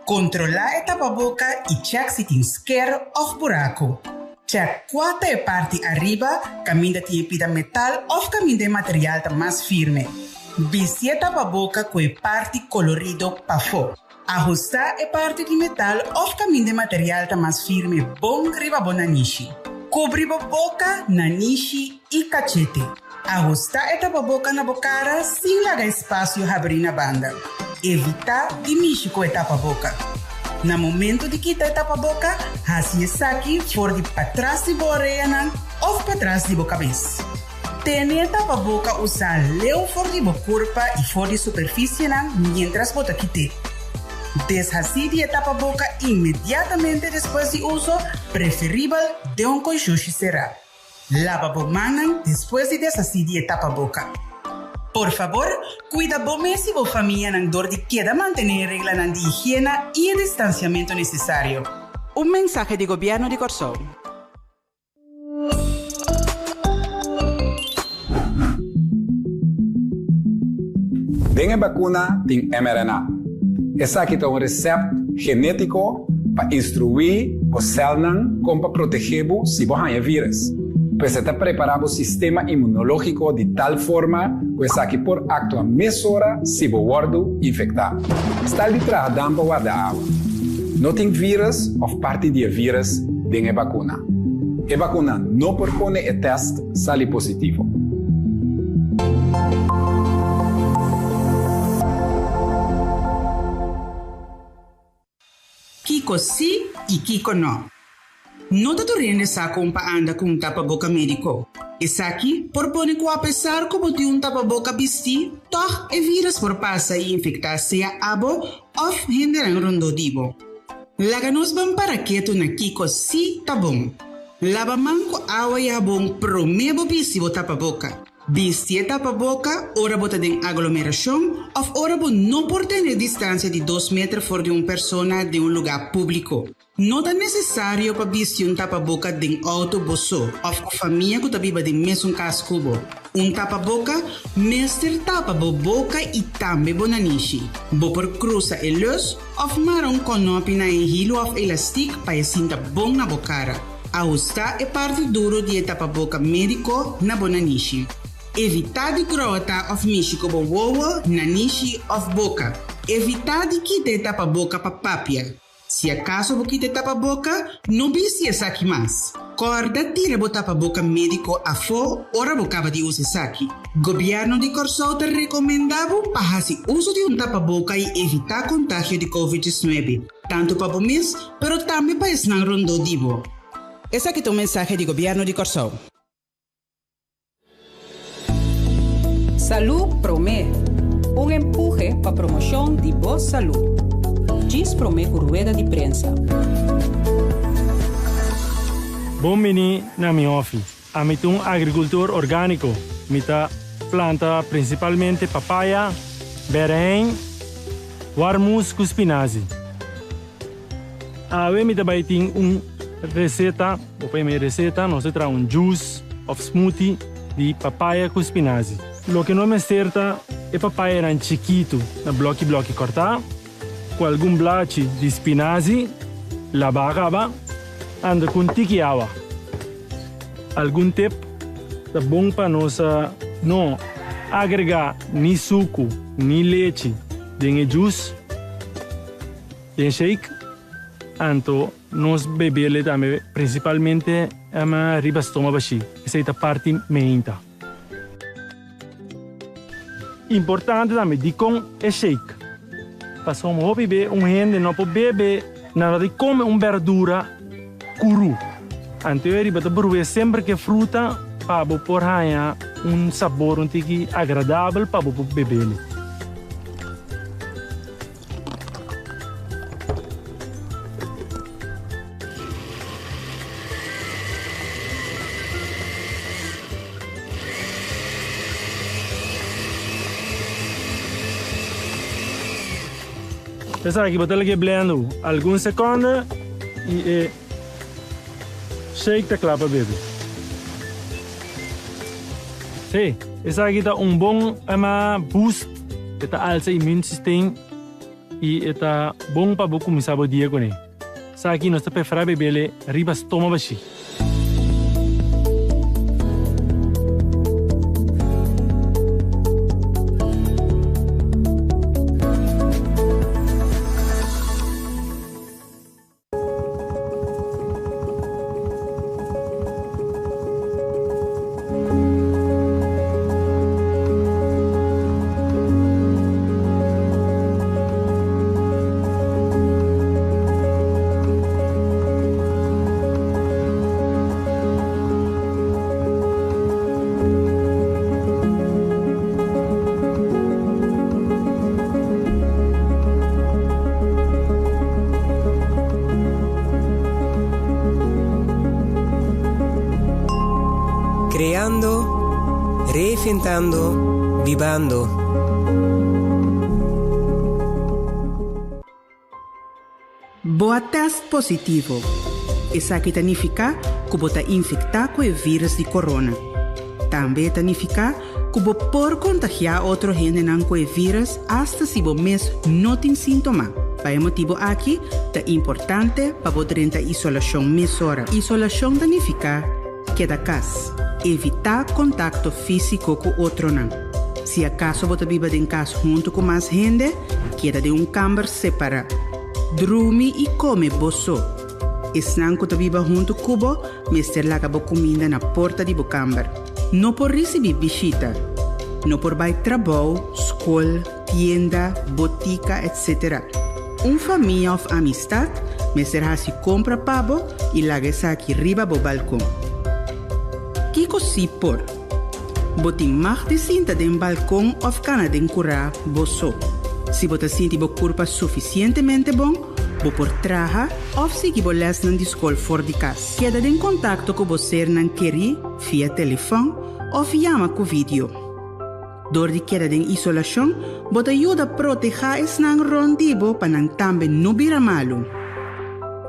Kontrolá e tapaboka i chèk si tin sker òf buraku. Chèk kua ta e parti ariba kaminda tin e pida metal òf kaminda e material ta mas firme. Bisti e tapaboka ku e parti kolorido pafó. Ahustá e parti di metal òf kaminda e material ta mas firme bon riba bo nanishi. Kubri bo boka, nanishi i kachete. Ahustá e tapaboka na bo kara sin laga espasio habrí na banda. Evitá di mishi ku e tapaboka. Na momento di kita e tapaboka, hasi esaki for di patras di bo oreanan òf patras di bo kabes. Tene e tapaboka usá leu for di bo kurpa i for di superfisienan miéntras bo ta kit'é. Deshasí di e tapaboka inmediatamente despues di uso, preferibel den un konshushi será. Laba bo mannan despues di deshasí di e tapaboka. Por fabor, kuida bo mes i bo famianan dor di keda mantené e reglanan di higiena i e distansiamentu nesesario. Un mensahe di Gobièrnu di Kòrsou. Den e bakuna tin mRNA. Esaki ta un resèpt genétiko pa instruí bo sèlnan kon pa protegé bo si bo haña vírùs. Pues e ta prepará bo sistema inmunológiko di tal forma ku esaki por aktua mesora si bo wòrdu infektá. Stal di traha dam pa warda awa. No tin vírùs òf parti di e vírùs den e bakuna. E bakuna no por pone e tèst sali positivo. Kiko sí i kiko no? No ta tur hende sa kon pa anda ku un tapaboka médiko. Esaki por pone ku apesar ku bo tin un tapaboka bistí, tòg e vírùs por pasa i infektá sea abo òf hendenan rondó di bo. Laga nos ban para ketu na kiko sí ta bon. Laba man ku awa i habon promé bo bisti bo tapaboka. Bisti e tapaboka ora bo ta den aglomerashon òf ora bo no por tene distansia di dos meter for di un persona den un lugá públiko. No ta nesesario pa bisti un tapaboka den outo bo so òf ku famia ku ta biba den mesun kas ku bo. Un tapaboka mester tapa bo boka i tambe bo nanishi. Bo por krusa e lus òf mara un kònòpi na e hilu òf elastik pa e sinta bon na bo kara. Ahustá e parti duru di e tapaboka médiko na bo nanishi. Evitá di grota òf mishi ku bo wowo, nanishi òf boka. Evitá di kita e tapaboka pa papia. Si akaso bo kita e tapaboka, no bisti esaki mas. Kòrda tira bo tapaboka médiko afó ora bo kaba di usa esaki. Gobièrnu di Kòrsou ta rekomendá bo pa hasi uso di un tapaboka i evitá kontagio di Covid 19, tantu pa bo mes, pero tambe pa esnan rondó di bo. Esaki ta un mensahe di Gobièrnu di Kòrsou. Salú Promé, un empuhe pa promoshon di bo salú. Djis promé ku rueda di prensa. Bon bini na mi hòfi. Ami ta un agrikultor orgániko. Mi ta planta prinsipalmente papaya, bèrèin, warmus ku spinazi. Awe mi ta bai tin un reseta, bo por yama e reseta, nos ta traha un juice of smoothie di papaya ku spinazi. Loke nos mester ta e papayanan chikitu na bloki bloki kòrtá, ku algun blachi di spinazi labá kaba, anda ku un tiki awa. Algun tip ta bon pa nos no agregá ni suku ni lechi den e juice. Den shake, anto nos bebele tambe principalmente riba stoma bashi, esey ta parti meinta. Importante tambe dikon e shake, pasobra hopi be un hende no por bebe nada di come un berdura kuru, anto e riba ta bruhe semper ke fruta pa bo por haña un sabor un tiki agradabel pa bo por bebele. Esaki bo ta lag'é blendo algun sekonde i e shake ta kla pa bebe. Sí, esaki ta un bon boost. E ta alsa immuunsysteem. I e ta bon pa bo kuminsá bo dia kuné. Esaki nos ta preferá bebele riba stoma bashí. Creando, reinventando, bibando. Bo a test positivo. Esaki ta nifiká ku bo ta infektá ku e vírus di corona. Tambe e ta nifiká ku bo por kontagiá otro hendenan ku e vírus asta si bo mes no tin síntoma. Pa e motibu aki ta importante pa bo drenta isolashon mesora. Isolashon ta nifiká keda kas. Evitá kontakto físiko ku otronan. Si akaso bo ta biba den kas huntu ku mas hende, keda den un kamber separá. Drumi i kome bo so. Esnan ku ta biba huntu ku bo mester laga bo kuminda na porta di bo kamber. No por risibí bishita. No por bai trabou, skol, tienda, botika, etc. Un famia òf amistat mester hasi kompra pa bo i laga esaki riba bo balkon. Kiko sí por? Bo tin mag di sinta den balkon òf kana den kurá bo so. Si bo ta sinti bo kurpa sufisientemente bon, bo por traha òf sigui bo lèsnan di skol for di kas. Keda den kontakto ku bo sernan kerí via telefòn òf yama ku vidio. Dor di keda den isolashon, bo ta yuda protehá esnan rònt di bo pa nan tambe no bira malu.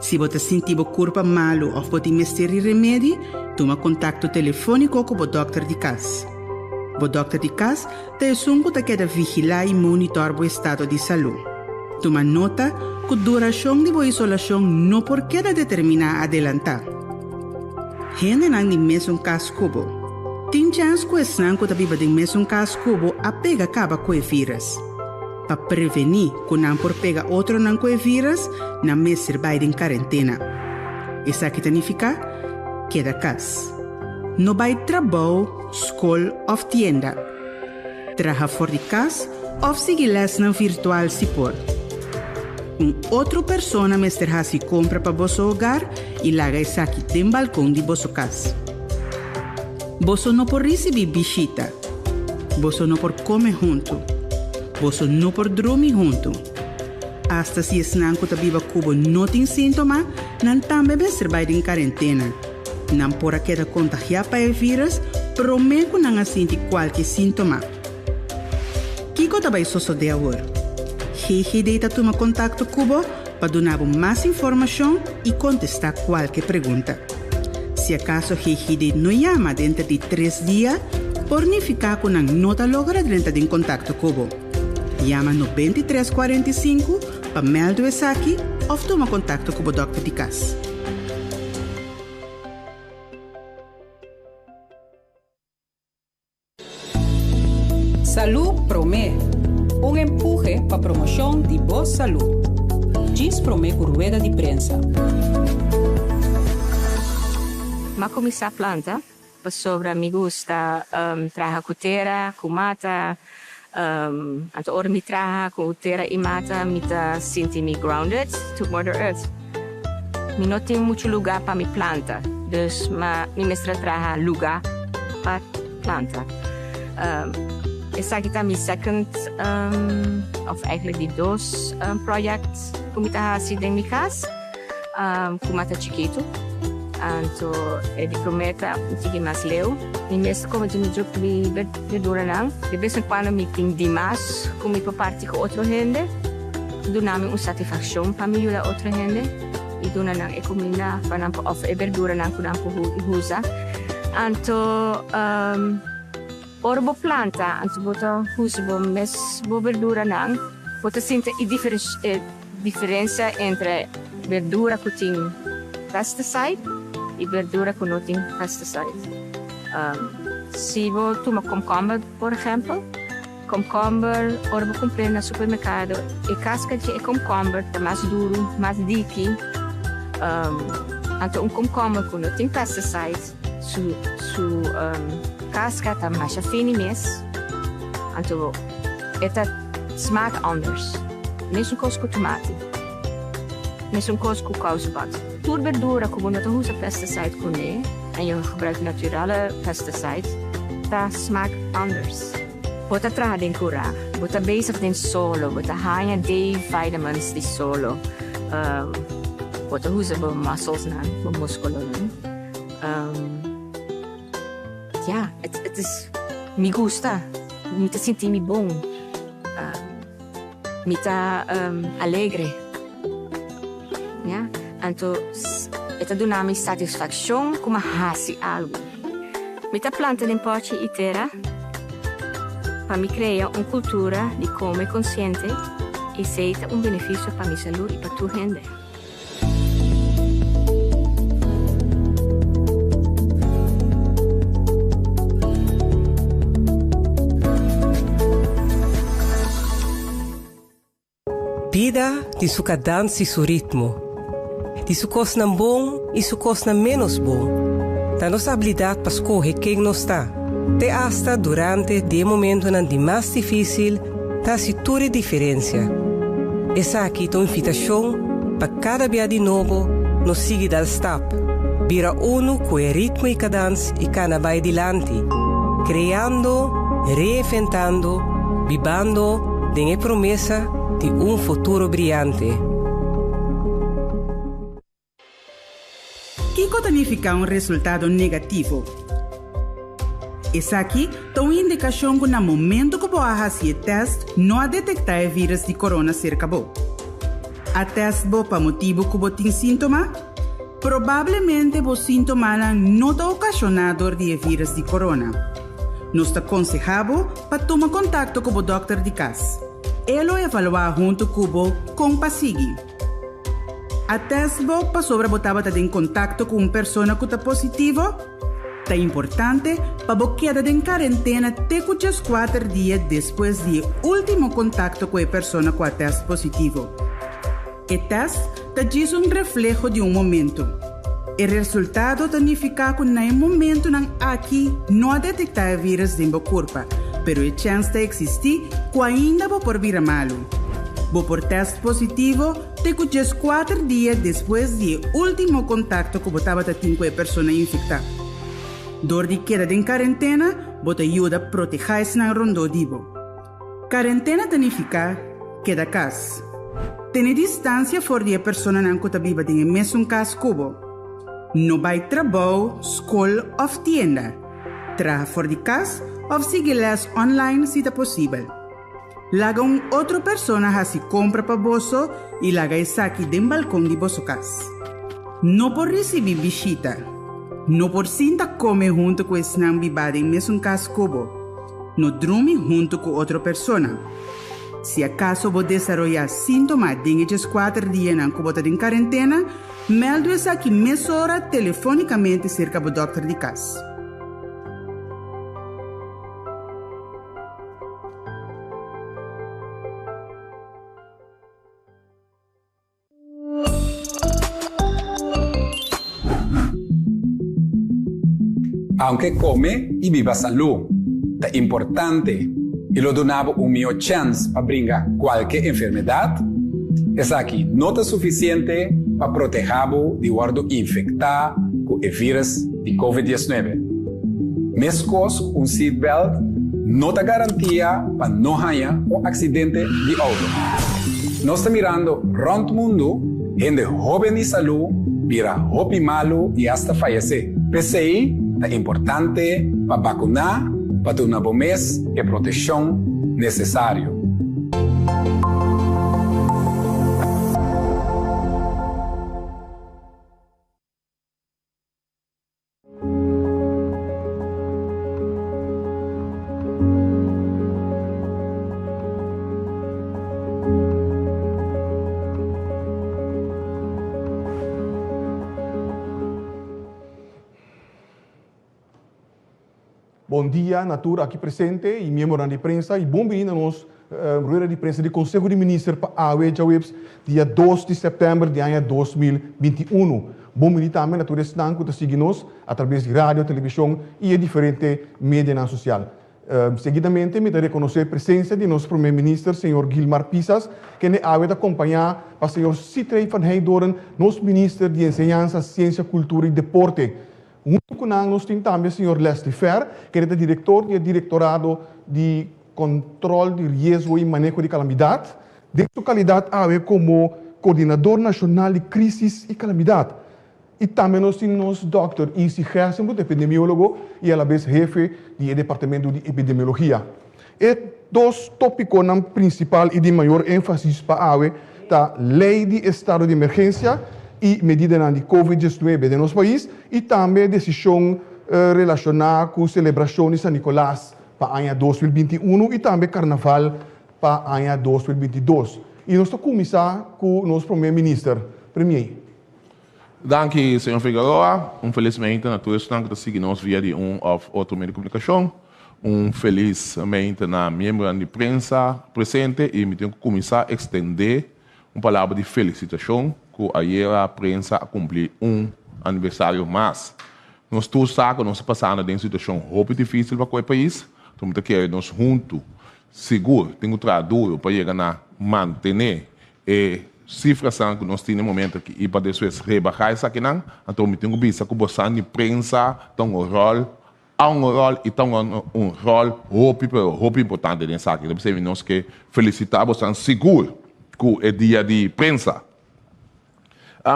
Si bo ta sinti bo kurpa malu òf bo tin mester di remedi, tuma kontakto telefóniko ku bo dòkter di kas. Bo dòkter di kas ta esun ku ta keda vigilá i monitòr bo estado di salú. Tuma nota ku durashon di bo isolashon no por keda determiná adelantá. Hendenan di mesun kas ku bo. Tin chèns ku esnan ku ta biba den mesun kas ku bo a pega kaba ku e vírus. Pa prevení ku nan por pega otronan ku e vírus, nan mester bai den karentena. Esaki ta nifiká, keda kas. No bai trabou, skol òf tienda. Traha for di kas òf sigui lèsnan virtual si por. Un otro persona mester hasi kompra pa boso hogar i laga esaki den balkon di boso kas. Boso no por risibí bishita. Boso no por kome huntu. Boso no por drumi huntu. Asta si esnan ku ta biba ku bo no tin síntoma, nan tambe mester bai den karentena. Nan por a keda kontagiá pa e vírus promé ku nan a sinti kualke síntoma. Kiko ta bai sosodé awor? GGD ta tuma kontakto ku bo pa duna bo mas informashon i kontestá kualke pregunta. Si akaso GGD no yama denter di tres dia, por nifiká ku nan no ta logra drenta den kontakto ku bo. Yama 93 45 pa mèldu esaki òf tuma kontakto ku bo dòkter di kas. Salú Promé, un empuhe pa promoshon di bo salú. Djis promé ku rueda di prensa. M'a kuminsá planta pasobra mi gusta traha ku tera, ku mata. Anto ora mi traha ku tera i mata mi ta sinti mi grounded to mother earth. Mi no tin muchu lugá pa mi planta, dus ma mi mester a traha lugá pa planta. Esaki ta mi second of eigenlijk di dos project ku mi ta hasi den mi kas ku mata chikitu. Anto e di promé ta un tiki mas leu. Mi mes ta kome mi mi berduranan. De bes en kuando mi tin dimas ku mi por parti ku otro hende. Duna mi un satisfakshon pa mi yuda otro hende i duna nan e kuminda pa nan por òf e berduranan ku nan por usa. Anto ora bo planta anto bo ta usa bo mes bo berduranan. Bo ta sinti e diferencia entre berdura cu tin pesticide y berdura cu no tin pesticide. Si bo tuma komkomber por ehempel, komkomber ora bo compr'e na supermercado e casca dje e komkomber ta mas duro, mas diki. Anto un komkomber cu no tin pesticide su su casca ta masha fini mes. Anto e ta smaak anders. Mesun kos ku tomati. Mesun kos ku kousbad. Tur berdura ku bo no ta usa pesticide kuné en je gebruikt naturale pesticide ta smaak anders. Bo ta traha den kurá, bo ta bezig den solo, bo ta haña D-vitamins di solo, bo ta usa bo musclesnan, bo muskulonan. Ya, het is, mi gusta, mi ta sinti mi bon, mi ta alegre, ya. Anto e ta duna mi satisfakshon ku mi a hasi algu. Mi ta planta den pòchi i tera pa mi krea un kultura di kome konsiente i esei ta un benefisio pa mi salú i pa tur hende. Bida tin su kadans i su ritmo, tin su kosnan bon i su kosnan ménos bon. Ta nos abilidat pa skohe ken nos ta, te asta durante di e momentonan di mas difísil, ta hasi tur e diferensia. Esaki ta un invitashon pa kada bia di nobo nos sigui dal stap, bira unu ku e ritmo i kadans i kana bai dilanti, kreando, reinventando, bibando den e promesa di un futuro briante. Kiko ta nifiká un resultado negativo? Esaki ta un indikashon ku na momentu ku bo a hasi e tèst no a detektá e vírùs di korona serka bo. A tèst bo pa motibu ku bo tin síntoma? Probablemente bo síntomanan no ta okashoná dor di e vírùs di korona. Nos ta konsehá bo pa tuma kontakto ku bo dòkter di kas. E lo evaluá huntu ku bo kon pa sigui. A tèst bo pasobra bo tabata den kontakto ku un persona ku ta positivo? Ta importante pa bo keda den karentena te ku djeskuater dia despues di e último kontakto ku e persona ku a tèst positivo. E tèst ta djis un refleho di un momentu. E resultado ta nifiká ku na e momentunan aki no a detektá e vírùs den bo kurpa, pero e chèns ta eksistí ku ainda bo por bira malu. Bo por tèst positivo te ku djeskuater dia despues di e último kontakto ku bo tabata tin ku e persona infektá. Dor di keda den karentena, bo ta yuda protehá esnan rondó di bo. Karentena ta nifiká keda kas. Tene distansia for di e personanan ku ta biba den e mesun kas ku bo. No bai trabou, skol òf tienda. Traha for di kas òf sigui lès online si ta posibel. Laga un otro persona hasi kompra pa boso i laga esaki den balkon di boso kas. No por risibí bishita. No por sinta kome huntu ku esnan bibá den mesun kas ku bo. No drumi huntu ku otro persona. Si akaso bo desaroyá síntoma den e djeskuater dianan ku bo ta den karentena, mèldu esaki mesora telefónikamente serka bo dòkter di kas. Aunke kome i biba salú ta importante i lo duna bo un mihó chèns pa bringa kualke enfermedat, esaki no ta sufisiente pa protehá bo di wòrdu infektá ku e vírùs di Covid 19. Meskos ku un seatbelt no ta garantia pa no haña un aksidente di outo. Nos ta mirando rònt mundu hende hóben i salú bira hopi malu i asta fayesé. P'esei ta importante pa bakuná pa duna bo mes e proteshon nesesario. Bon dia na tur aki presente y miembronan di prensa y bon bini na nos rueda di prensa di Conseho di Minister pa awe djaweps dia dos di september di aña 2021. Bon bini tambe na tur esnan cu ta sigui nos a traves di radio, television y e diferente medianan social. Seguidamente mi ta reconoce presencia di nos Prome Minister señor Gilmar Pisas kende awe ta compaña pa señor Sithree van Heydoorn nos Minister di Enseñansa, Ciencia, Cultura y Deporte. Huntu ku nan nos tin tambe señor Leslie Fer, kende ta direktor di e Direktorado di Kòntròl di Riesgo i Maneho di Kalamidat, den su kalidat awe komo Kordinador Nashonal di Krísis i Kalamidat. I tambe nos tin nos dòkter Isi Gersen ku ta epidemiólogo i alabes hefe di e Departamento di Epidemiologia. E dos tópikonan prinsipal i di mayor énfasis pa awe ta Lei di Estado di Emergensia i medidanan di Covid 19 den nos pais i tambe desishon relashoná ku selebrashon di San Nikolas pa aña 2021 i tambe Karnaval pa aña 2022. I nos ta kuminsá ku nos Promé Minister, Premier. Danki, señor Figueroa. Un felis mente na tur esnan ku ta sigui nos via di un òf otro medio di komunikashon. Un felis mente na miembronan di prensa presente i mi tin ku kuminsá ekstendé un palabra di felisitashon ku ayera prensa a kumpli un aniversario mas. Nos tur sa ku nos ta pasando den situashon hopi difísil pa ku e pais, anto mi ta kere nos huntu sigur tin ku traha duru pa yega na mantené E sifrasan ku nos tin e momento aki i pa despues rebahá esakinan, anto mi tin ku bisa ku bosan di prensa ta un ròl, a un ròl i ta un un ròl hopi pero hopi importante den esaki. Ta p'esei nos ke felisitá bosan sigur ku e dia di prensa.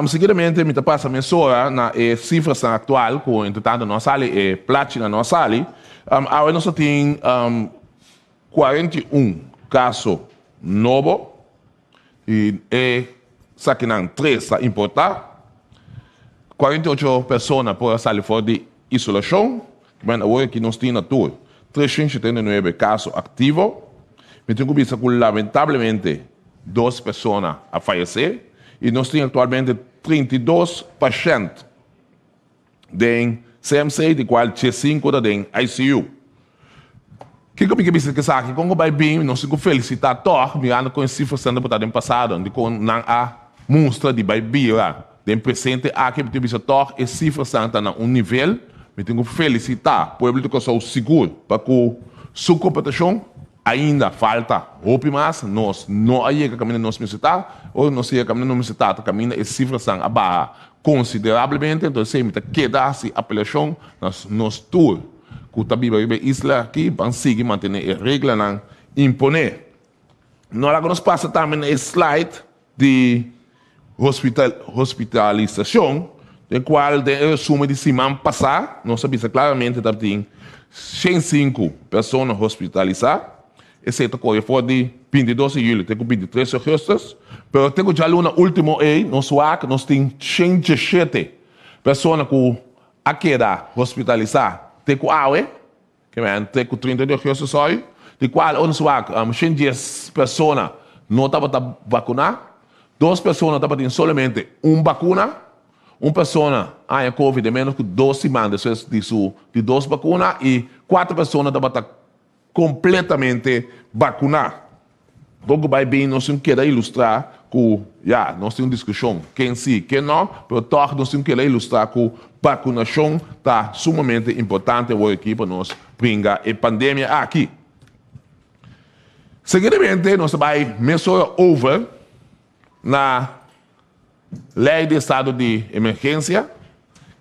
Seguidamente mi ta pasa mesora na e sifrasan aktual ku entretanto no a sali, e plachinan no a sali. Awe nos a tin 41 kaso nobo i e sakinan tres ta importá. 48 persona por a sali for di isolashon. Kimen awor aki nos tin na tur 379 kaso aktivo. Mi tin ku bisa ku lamentablemente dos persona a fayesé i nos tin aktualmente 32 pashènt den CMC di kual 15 ta den ICU. Kiko mi ke bisa ku esaki? Kon ku bai bin nos tin ku felisitá tòg mirando kon e sifranan ta botá den pasado dikon nan a mustra di bai bira den presente aki mi tin bisa tòg e sifranan ta na un nivel mi tin ku felisitá pueblo di Kòrsou sigur pa ku su komportashon ainda falta hopi mas nos no a yega kaminda nos mester ta ora nos yega kaminda nos mester ta ta kaminda e sifranan a baha konsiderablemente entonces esei mi ta keda hasi apelashon na nos tur. Ku ta biba riba e isla aki ban sigui mantené e reglanan imponé. No laga nos pasa tambe na e slide di hospitalisashon, den kual den e resumen di siman pasá nos a bisa klaramente tabatin 105 persona hospitalisá. Esei ta kore for di 22 di yüli te ku 23 di ougùstùs. Pero te ku djaluna último ei nos wak nos tin 117 persona ku a keda hospitalisá te ku awe, ke men te ku 30 di ougùstùs òi, di kual ons wak 110 persona no tabata bakuná, dos persona tabatin solamente un bakuna, un persona a haña covid den ménos ku dos siman despues di su di dos bakuna i kuater persona tabata Completamente vacuna. Con cu bay bin nos tin keda ilustra cu ya nos tin un discusion ken si ken no, pero toch nos tin keda ilustra cu vacunacion ta sumamente importante awor aki pa nos bringa e pandemia aki. Seguidamente nos ta bay mesora over na ley di estado di emergencia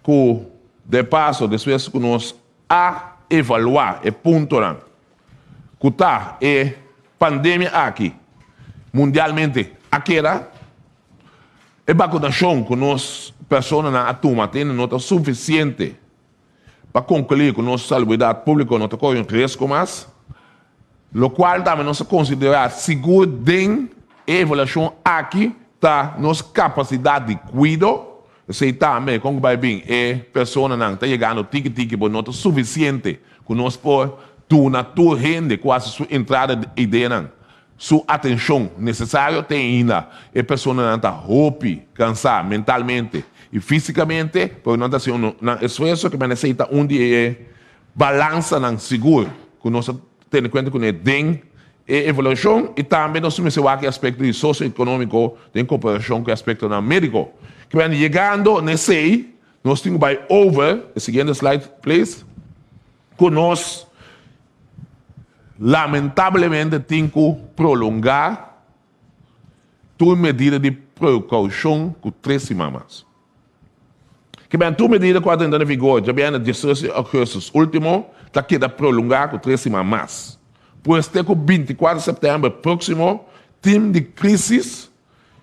cu de paso despues cu nos A evaluá e puntonan ku ta e pandemia aki mundialmente a keda. E bakunashon ku nos personanan a tuma te no ta sufisiente pa konkluí ku nos salubridat públiko no ta kore un riesgo mas, lokual tambe nos a konsiderá sigur den e evaluashon aki ta nos kapasidat di kuido. Esei tambe, kon ku bai bin e personanan ta yegando tiki tiki bo no ta sufisiente ku nos por duna tur hende ku hasi su entrada di ideanan su atenshon nesesario. Te ainda e personanan ta hopi kansá mentalmente i físikamente, pero nan ta hasi nan esfuerso. Kimen esei ta un di e. balansanan sigur ku nos ta tene kuenta kuné den e evaluashon i tambe nos mester wak e aspekto di sosioekonómiko den komparashon ku e aspektonan médiko. Kiben yegando na esei nos tin ku bai over, e siguiente slide please, ku nos lamentablemente tin ku prolongá tur medida di prekoushon ku tres siman mas. Kiben tur medida ku a drenta na vigor djabièrnè diestres di ougùstùs último ta keda prolongá ku tres siman mas. Pues te ku bintikuater sèptèmber próksimo tim di krísis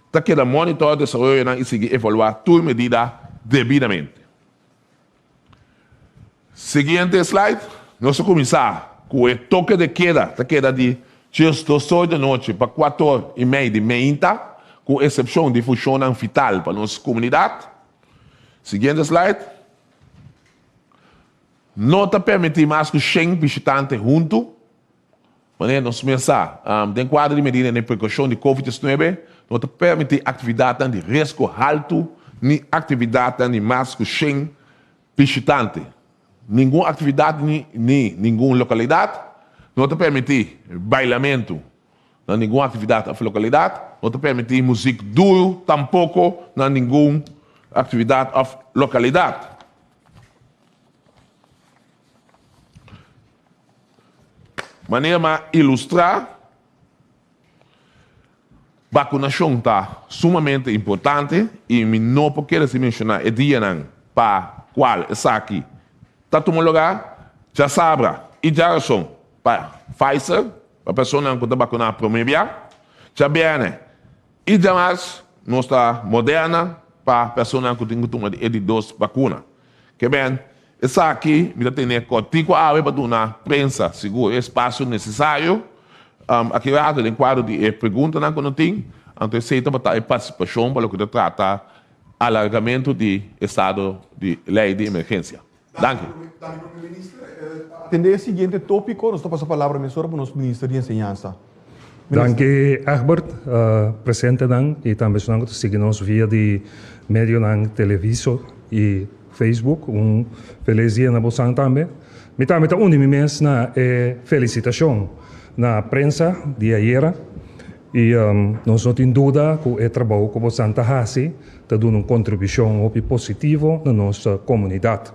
ta keda monitor desaroyonan i sigui evaluá tur medida debidamente. Siguiente slide, Nos ta kuminsá ku e toke de keda ta keda di djesdos or di anochi pa kuator i mei di meinta, ku esepshon di funshonnan vital pa nos komunidat. Siguiente slide, No ta permití mas ku shen bishitante huntu. Manera nos mes sa, den kuadro di medida den prekoushon di Covid diesnuebe, no ta permití aktividatnan di riesgo haltu ni aktividatnan di mas ku shen bishitante. Ningun aktividat ni ningun lokalidat no ta permití bailamentu na ningun aktividat òf lokalidat, no ta permití muzik duru tampoko na ningun aktividat òf lokalidat. Manera m'a ilustrá, bakunashon ta sumamente importante i mi no por kere sin menshoná e dianan pa kual esaki ta tuma lugá, djasabra i djarason pa Pfizer, pa personanan ku ta bakuná promé bia, djabièrnè i djamars nos ta Moderna pa personanan ku tin ku tuma e di dos bakuna. Ke ben, esaki mi ta tene kòrtiku awe pa duna prensa sigur e espasio nesesario. Aki rato den kuadro di e preguntanan ku no tin, anto esei tabata e partisipashon pa loke ta trata alargamentu di estado di lei di emergensia. Danki. Danki Prome Minister. Atende e siguiente topiko, nos ta pasa palabra mesora pa nos Minister di Enseñansa. Danki Egbert, presentenan y tambe esnan cu ta sigui nos via di medionan televiso y Facebook. Un feliz dia na bosan tambe. Mi tambe ta uni mi mes na e felicitacion na prensa di ayera y nos no tin duda cu e trabou cu bosan ta haci ta duna un contribucion hopi positivo na nos comunidad.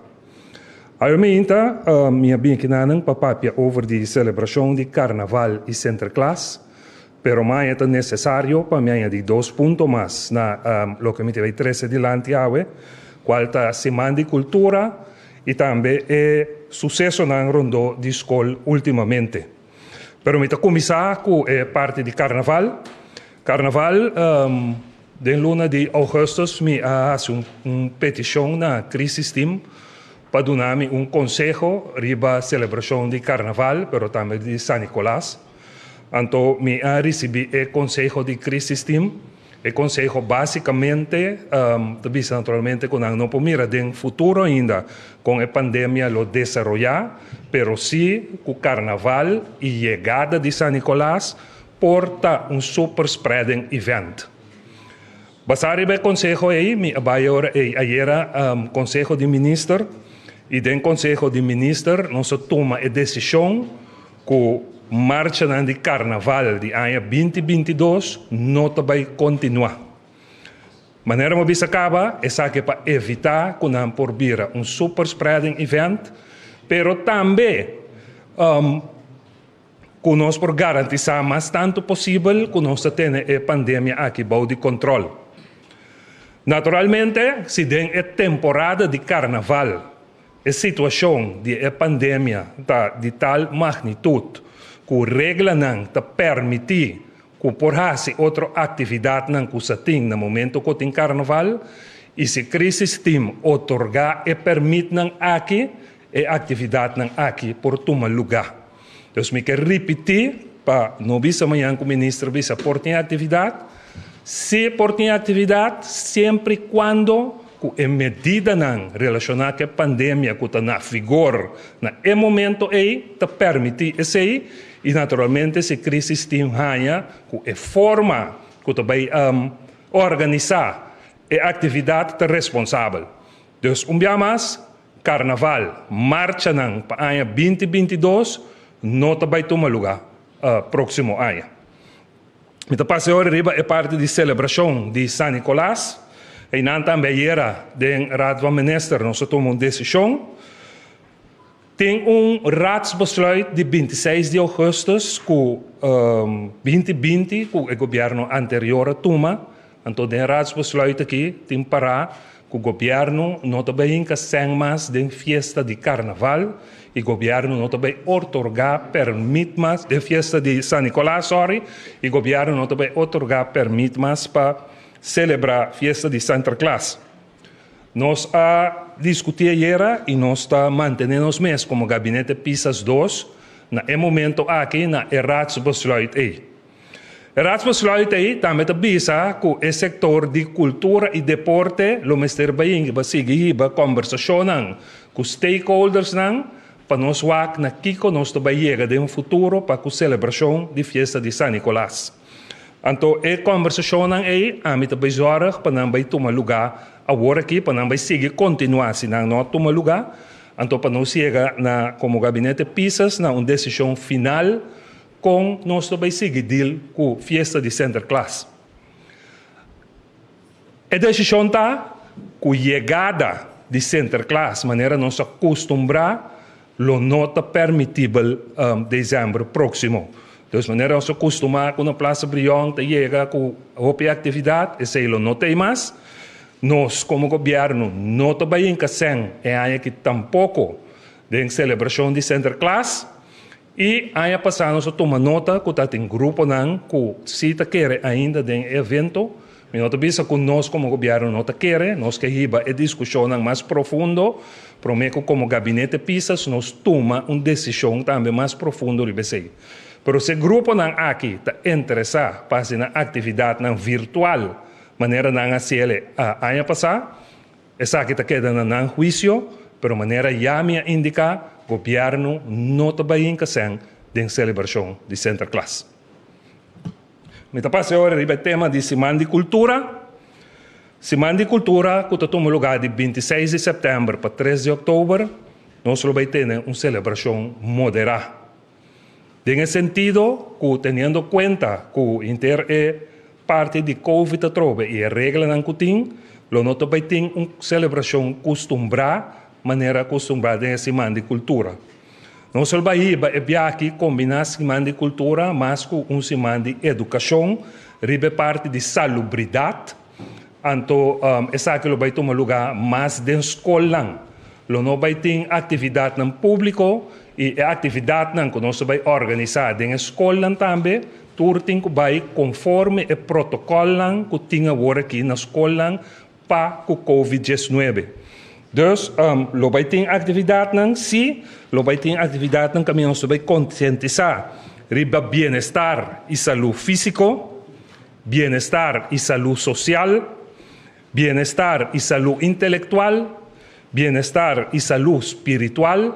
Awe meinta mi a bin kinanan pa papia over di selebrashon di Karnaval i Sinterklaas, pero maña ta nesesario pa mi añadi dos punto mas na loke mi ta bay trese dilanti awe, kual ta Siman di Kultura i tambe e susesonan rondó di skol ultimamente. Pero mi ta kuminsá ku e parti di Karnaval. Karnaval Den luna di augustus mi a hasi un petishon na Crisis Team pa duna mi un konseho riba selebrashon di Karnaval pero tambe di San Nikolas. Anto mi a risibí e konseho di Crisis Team. E konseho basikamente ta bisa naturalmente ku nan no por mira den futuro ainda kon e pandemia lo desaroyá pero si ku Karnaval i yegada di San Nikolas Por ta un super spreading event. Basá riba e konseho ei, mi a bai ora ei ayera Konseho di Minister i den Konseho di Minister nos a tuma e desishon ku marchanan di karnaval di aña binti 22 no ta bai kontinuá. Manera mi a bisa kaba, esaki pa evitá ku nan por bira un super spreading event, pero tambe Ku nos por garantisá mas tantu posibel ku nos ta tene e pandemia aki bou di kontròl. Naturalmente, si den e temporada di karnaval e situashon di e pandemia ta di tal magnitut ku reglanan ta permití ku por hasi otro aktividatnan ku sa tin na momento ku tin karnaval i si Crisis Team otorgá e pèrmitnan aki, E aktividatnan aki por tuma lugá. Dus mi ke ripití pa no bisa mañan ku minister bisa por tin aktividat. Si por tin aktividat siempre i kuando ku e medidanan relashoná ku e pandemia ku ta na vigor na e momento ei ta permití esei i naturalmente si crisis team haña ku e forma ku ta bai organisá e aktividat ta responsabel. Dus un bia mas. Karnaval, marchanan pa aña 2022 no ta bai tuma lugá próksimo aña. Mi ta pasa e ora riba e parti di selebrashon di San Nicolas. Einan tambe ayera den Raad van Minister nos a tuma un desishon. Tin un raadsbesluit di 26 di ougùstùs ku 2020 ku e gobièrnu anterior a tuma. Anto den e raadsbesluit aki tin pará ku gobièrnu no ta bai hinka sèn mas den fiesta di karnaval i gobièrnu no ta bai otorgá pèrmit mas den fiesta di San Nicolas, sòri, i gobièrnu no ta bai otorgá pèrmit mas pa selebrá fiesta di Sinterklaas. Nos a diskutí ayera i nos ta mantené nos mes komo Gabinete Pisas dos na e momento aki na e raadsbesluit ei. E raadsbesluit ei tambe ta bisa ku e sektor di kultura i deporte lo mester bai hiba sigui hiba kòmbersashonnan ku stakeholdersnan pa nos wak na kiko nos ta bai yega den futuro pa ku selebrashon di fiesta di San Nicolas. Anto e kòmbersashonnan ei ami ta bai zòrg pa nan bai tuma lugá awor aki, pa nan bai sigui kontinuá si nan no a tuma lugá. Anto pa nos yega na komo gabinete Pisas na un desishon final kon nos ta bai sigui dil ku fiesta di Sinterklaas. E desishon ta ku yegada di Sinterklaas manera nos a kustumbrá lo no ta permitibel desèmber próksimo. Dus manera nos a kustumá ku na Plaza Brion ta yega ku hopi aktividat, esei lo no ta ei mas. Nos komo gobièrnu no ta bai hinka sèn e aña aki tampoko den selebrashon di Sinterklaas. I aña pasá nos a tuma nota ku ta tin gruponan ku si ta kere ainda den e evento. Mi no ta bisa ku nos komo gobièrnu no ta kere, nos ke hiba e diskushonnan mas profundo promé ku komo gabinete Pisas nos tuma un desishon tambe mas profundo riba esei. Pero si e gruponan aki ta interesá pa hasi nan aktividatnan virtual manera nan a hasiel aña pasá, Esaki ta keda na nan huisio, pero manera ya mi a indiká, gobièrnu no ta bai hinka sèn den selebrashon di Sinterklaas. Mi ta pasa e ora riba e tema di Siman di Kultura. Siman di Kultura ku ta tuma lugá di 26 di sèptèmber pa 3 di òktober, nos lo bai tene un selebrashon moderá. Den e sentido ku teniendo kuenta ku henter e parti di Covid atrobe i e reglanan ku tin, lo no ta bai tin un selebrashon kustumbrá manera kustumbrá den e Siman di Kultura. Nos lo bai hiba e biaha kombiná Siman di Kultura mas ku un siman di edukashon riba e parti di salubridat, anto esaki lo bai tuma lugá mas den skolnan. Lo no bai tin aktividatnan públiko i e aktividatnan ku nos ta bai organisá den e skolnan tambe tur tin ku bai konforme e protokòlnan ku tin awor aki na skolnan pa ku Covid 19. Dus lo bai tin aktividatnan, sí, lo bai tin aktividatnan kaminda nos ta bai konsientisá riba bienestar i salú físiko, bienestar i salú sosial, Bienestar i salú intelektual, bienestar i salú spiritual,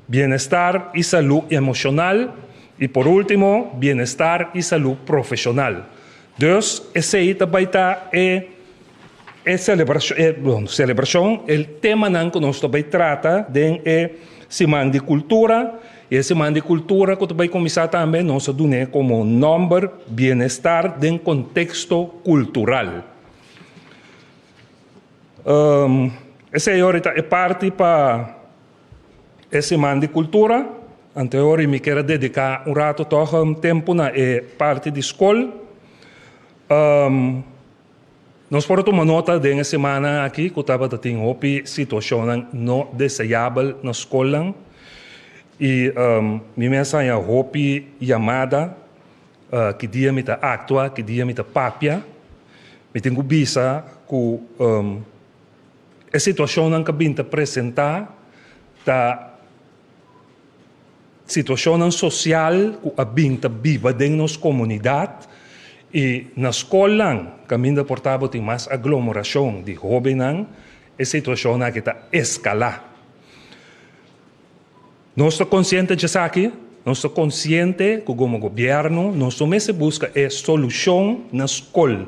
bienestar i salú emoshonal i por último bienestar i salú profeshonal. Dus esei ta bai ta e e selebrashon e bon selebrashon e temanan ku nos ta bai trata den e siman di kultura i e siman di kultura ku ta bai kuminsá tambe nos a dun'é komo nòmber bienestar den konteksto kultural. Esei ora ta e parti pa e siman di kultura. Anto e ora mi kier a dediká un rato tòg un tempu na e parti di skol. Nos por a tuma nota den e simannan aki ku tabata tin hopi situashonnan no deseabel na skolnan i mi mes haña hopi yamada. Ki dia mi ta aktua, ki dia mi ta papia. Mi tin ku bisa ku e situashonnan ku a bin ta presentá ta situashonnan sosial ku a bin ta biba den nos komunidat i na skolnan kaminda por ta bo tin mas aglomorashon di hóbennan e situashonnan aki ta eskalá. Nos ta konsiente djesaki, nos ta konsiente ku komo gobièrnu nos no mester buska e solushon na skol.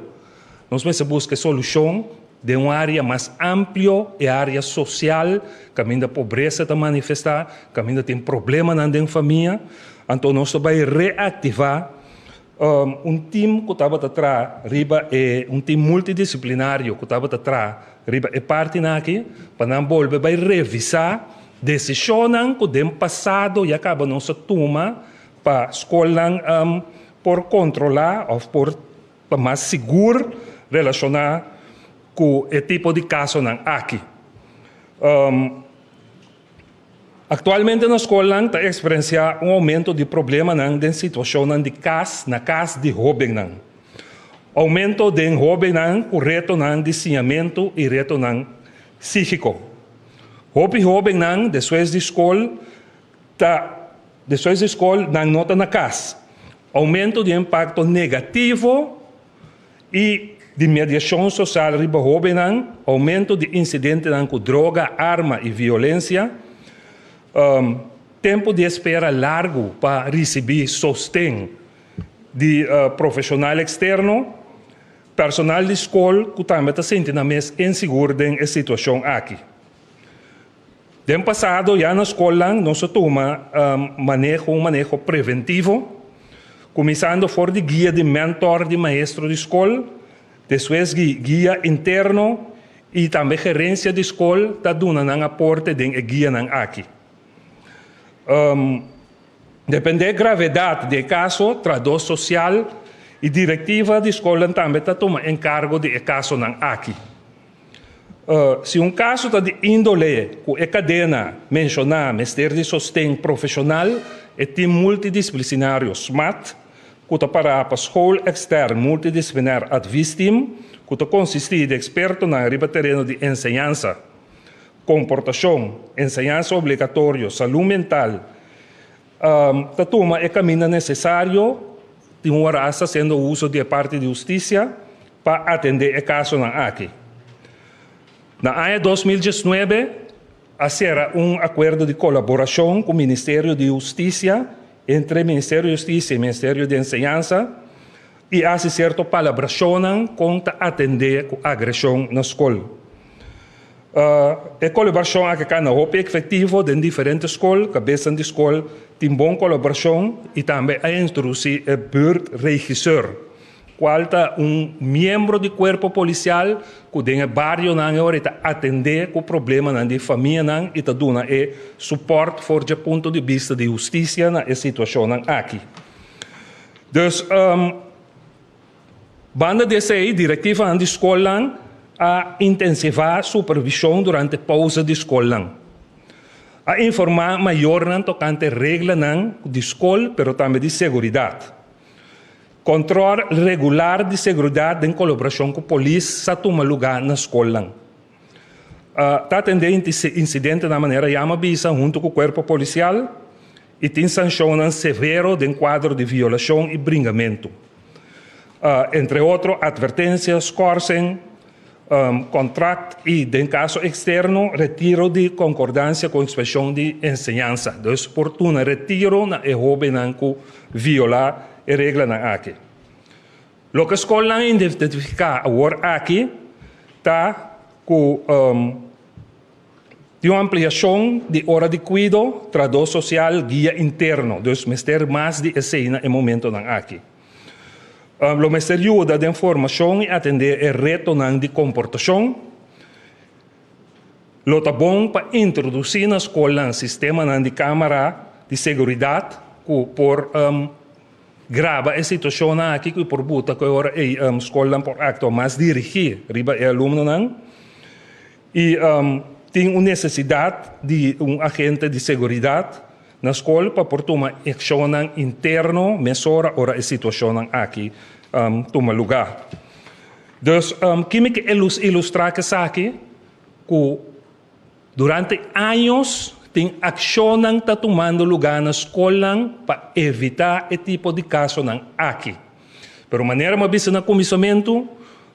Nos mester buska e solushon Den un área mas amplio, e área sosial, kaminda pobresa ta manifestá, kaminda tin problemanan den famia. Anto nos ta bai reaktivá un tim ku tabata traha riba e un tim multidisiplinario ku tabata traha riba e partinan aki pa nan bolbe bai revisá desishonnan ku den pasado ya kaba nos a tuma pa skolnan por kontrolá òf por ta mas sigur relashoná ku e tipo di kasonan aki. Aktualmente na skolnan ta eksperensiá un oumento di problemanan den situashonnan di kas na kas di hóbennan. Oumento den hóbennan ku retonan di siñamentu i retonan sígiko. Hopi hóbennan despues di skol ta despues di skol nan no ta na kas. Oumento di impakto negativo i di mediashon sosial riba hóbennan, oumento di insidentenan ku droga, arma i violensia, tempu di espera largu pa risibí sosten di profeshonal eksterno, personal di skol ku tambe ta sinti nan mes insigur den e situashon aki. Den pasado ya na skolnan nos a tuma maneho un maneho preventivo, kuminsando for di guia di mentor di maestro di skol, despues guia interno i tambe gerensia di skol ta duna nan aporte den e guianan aki. Depende gravedat di e kaso, trahadó sosial i direktiva di skolnan tambe ta tuma enkargo di e kasonan aki. Si un kaso ta di índole ku e kadena menshoná mester di sosten profeshonal, e tim multidisplisiнаrio, SMAT, ku ta pará pa School Extern Multidisciplinair Adviesteam, ku ta konsistí di ekspertonan riba tereno di enseñansa, komportashon, enseñansa obligatorio, salú mental, ta tuma e kaminda nesesario, tin un ora asta hasiendo uso di e parti di hustisia, pa atendé e kasonan aki. Na aña 2019 a sera un akuerdo di kolaborashon ku Ministerio di Hustisia entre Ministerio di Hustisia i Ministerio di Enseñansa i a hasi sierto palabrashonnan kon ta atendé ku agreshon na skol. E kolaborashon aki ka na hopi efektivo den diferente skol, kabesan di skol tin bon kolaborashon i tambe a introdusí e buurtregisseur. Cual ta un miembro di cuerpo policial cu den e barionan e ora e ta atende cu problemanan di famianan y ta duna e support for dje punto di bista di husticia na e situacionnan aki. Dus, banda di esey, directivanan di scolnan a intensiva supervision durante pausa di scolnan. A informa mayornan tocante reglanan di scol pero tambe di seguridad. Control regular di seguridad den colaboracion cu polis sa tuma luga na scolnan. Ta atende incidentenan manera yama bisa hunto cu cuerpo policial y tin sancionnan severo den cuadro di violacion y bringamento. Entre otro advertencia, schorsing, Contract y den caso externo retiro di concordancia cu inspeccion di enseñansa. Dus por tuna retiro na e hobennan cu viola e reglanan aki. Loke scolnan a identifica awor aki ta cu tin un ampliacion di ora di cuido, trahador social, guia interno. Dus mester mas di esey na e momentonan aki. Lo mester yuda den formashon i atendé e retonan di komportashon. Lo ta bon pa introdusí na skolnan sistemanan di kámara di seguridat ku por graba e situashonnan aki ku por buta ku e ora ei skolnan por aktua mas dirigí riba e alumnonan. I tin un nesesidat di un agente di seguridat na skol pa por tuma akshonnan interno mesora ora e situashonnan aki tuma lugá. Dus ki mi ke ilustrá ku esaki? Ku durante años tin akshonnan ta tumando lugá na skolnan pa evitá e tipo di kasonan aki. Pero manera mi a bisa na kuminsamentu,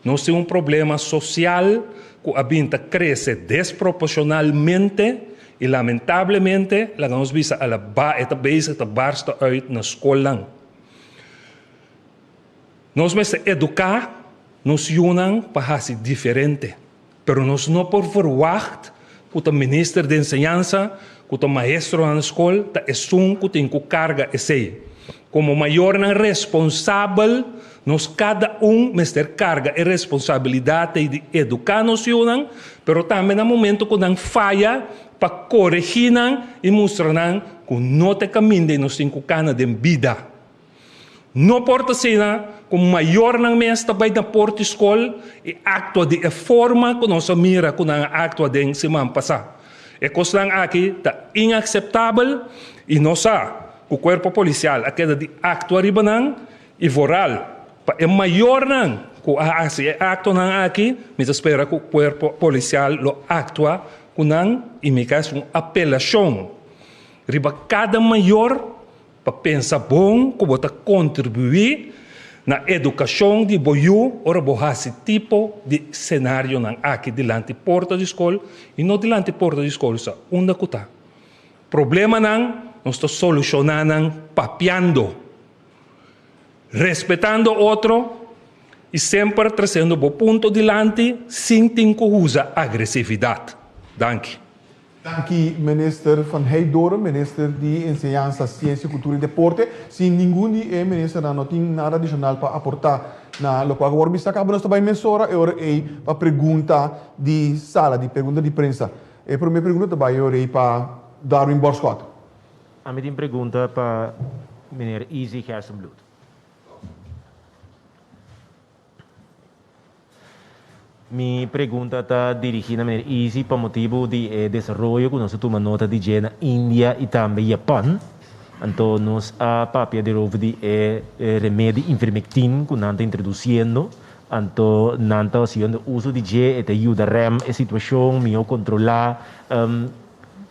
nos tin un problema sosial ku a bin ta krese desproporshonalmente i lamentablemente, laga nos bisa a la ba e ta bezig ta barsta uit na skolnan. Nos mester eduká nos yunan pa hasi diferente. Pero nos no por verwacht ku ta minister di enseñansa, ku ta maestronan na skol ta esun ku tin ku karga esei. Komo mayornan responsabel, nos kada un mester karga e responsabilidat ei di eduká nos yunan, pero tambe na momento ku nan faya, pa koregí nan i mustra nan ku no ta e kaminda ei nos tin ku kana den bida. No por ta asina ku mayornan mes ta bai na porta di skol i aktua di e forma ku nos a mira ku nan a aktua den siman pasá. E kosnan aki ta inakseptabel i nos sa ku kuerpo polisial a keda di aktua riba nan i vooral pa e mayornan ku a hasi e aktonan aki mi ta spera ku kuerpo polisial lo aktua ku nan i mi ka hasi un apelashon riba kada mayor Pa pensa bon ku bo ta kontribuí na edukashon di bo yu ora bo hasi tipo di senarionan aki dilanti porta di skol i no dilanti porta di skol sa unda ku ta. Problemanan nos ta solushoná nan papiando, respetando otro i semper tresiendo bo punto dilanti sin tin ku usa agresividat. Danki. Danki Minister Van Heydoorn, Minister di Enseñansa, Siensia, Kultura i Deporte. Si ningun di e ministernan no tin nada adishonal pa aportá na lokual ku wòrdu bisa kaba, nos ta bai mesora e ora ei pa pregunta di sala, di pregunta di prensa. E promé pregunta ta bai e ora ei pa Darwin Borschot. Ami tin pregunta pa Meneer Izzy Gerstenbluth. Mi pregunta ta dirigí na meneer Izzy pa motibu di e desaroyo ku nos a tuma nota di dje na India i tambe Japan. Anto nos a papia derover di e remedi Ivermectin ku nan ta introdusiendo. Anto nan ta hasiendo uso di dje, e ta yuda rèm e situashon mihó kontrolá.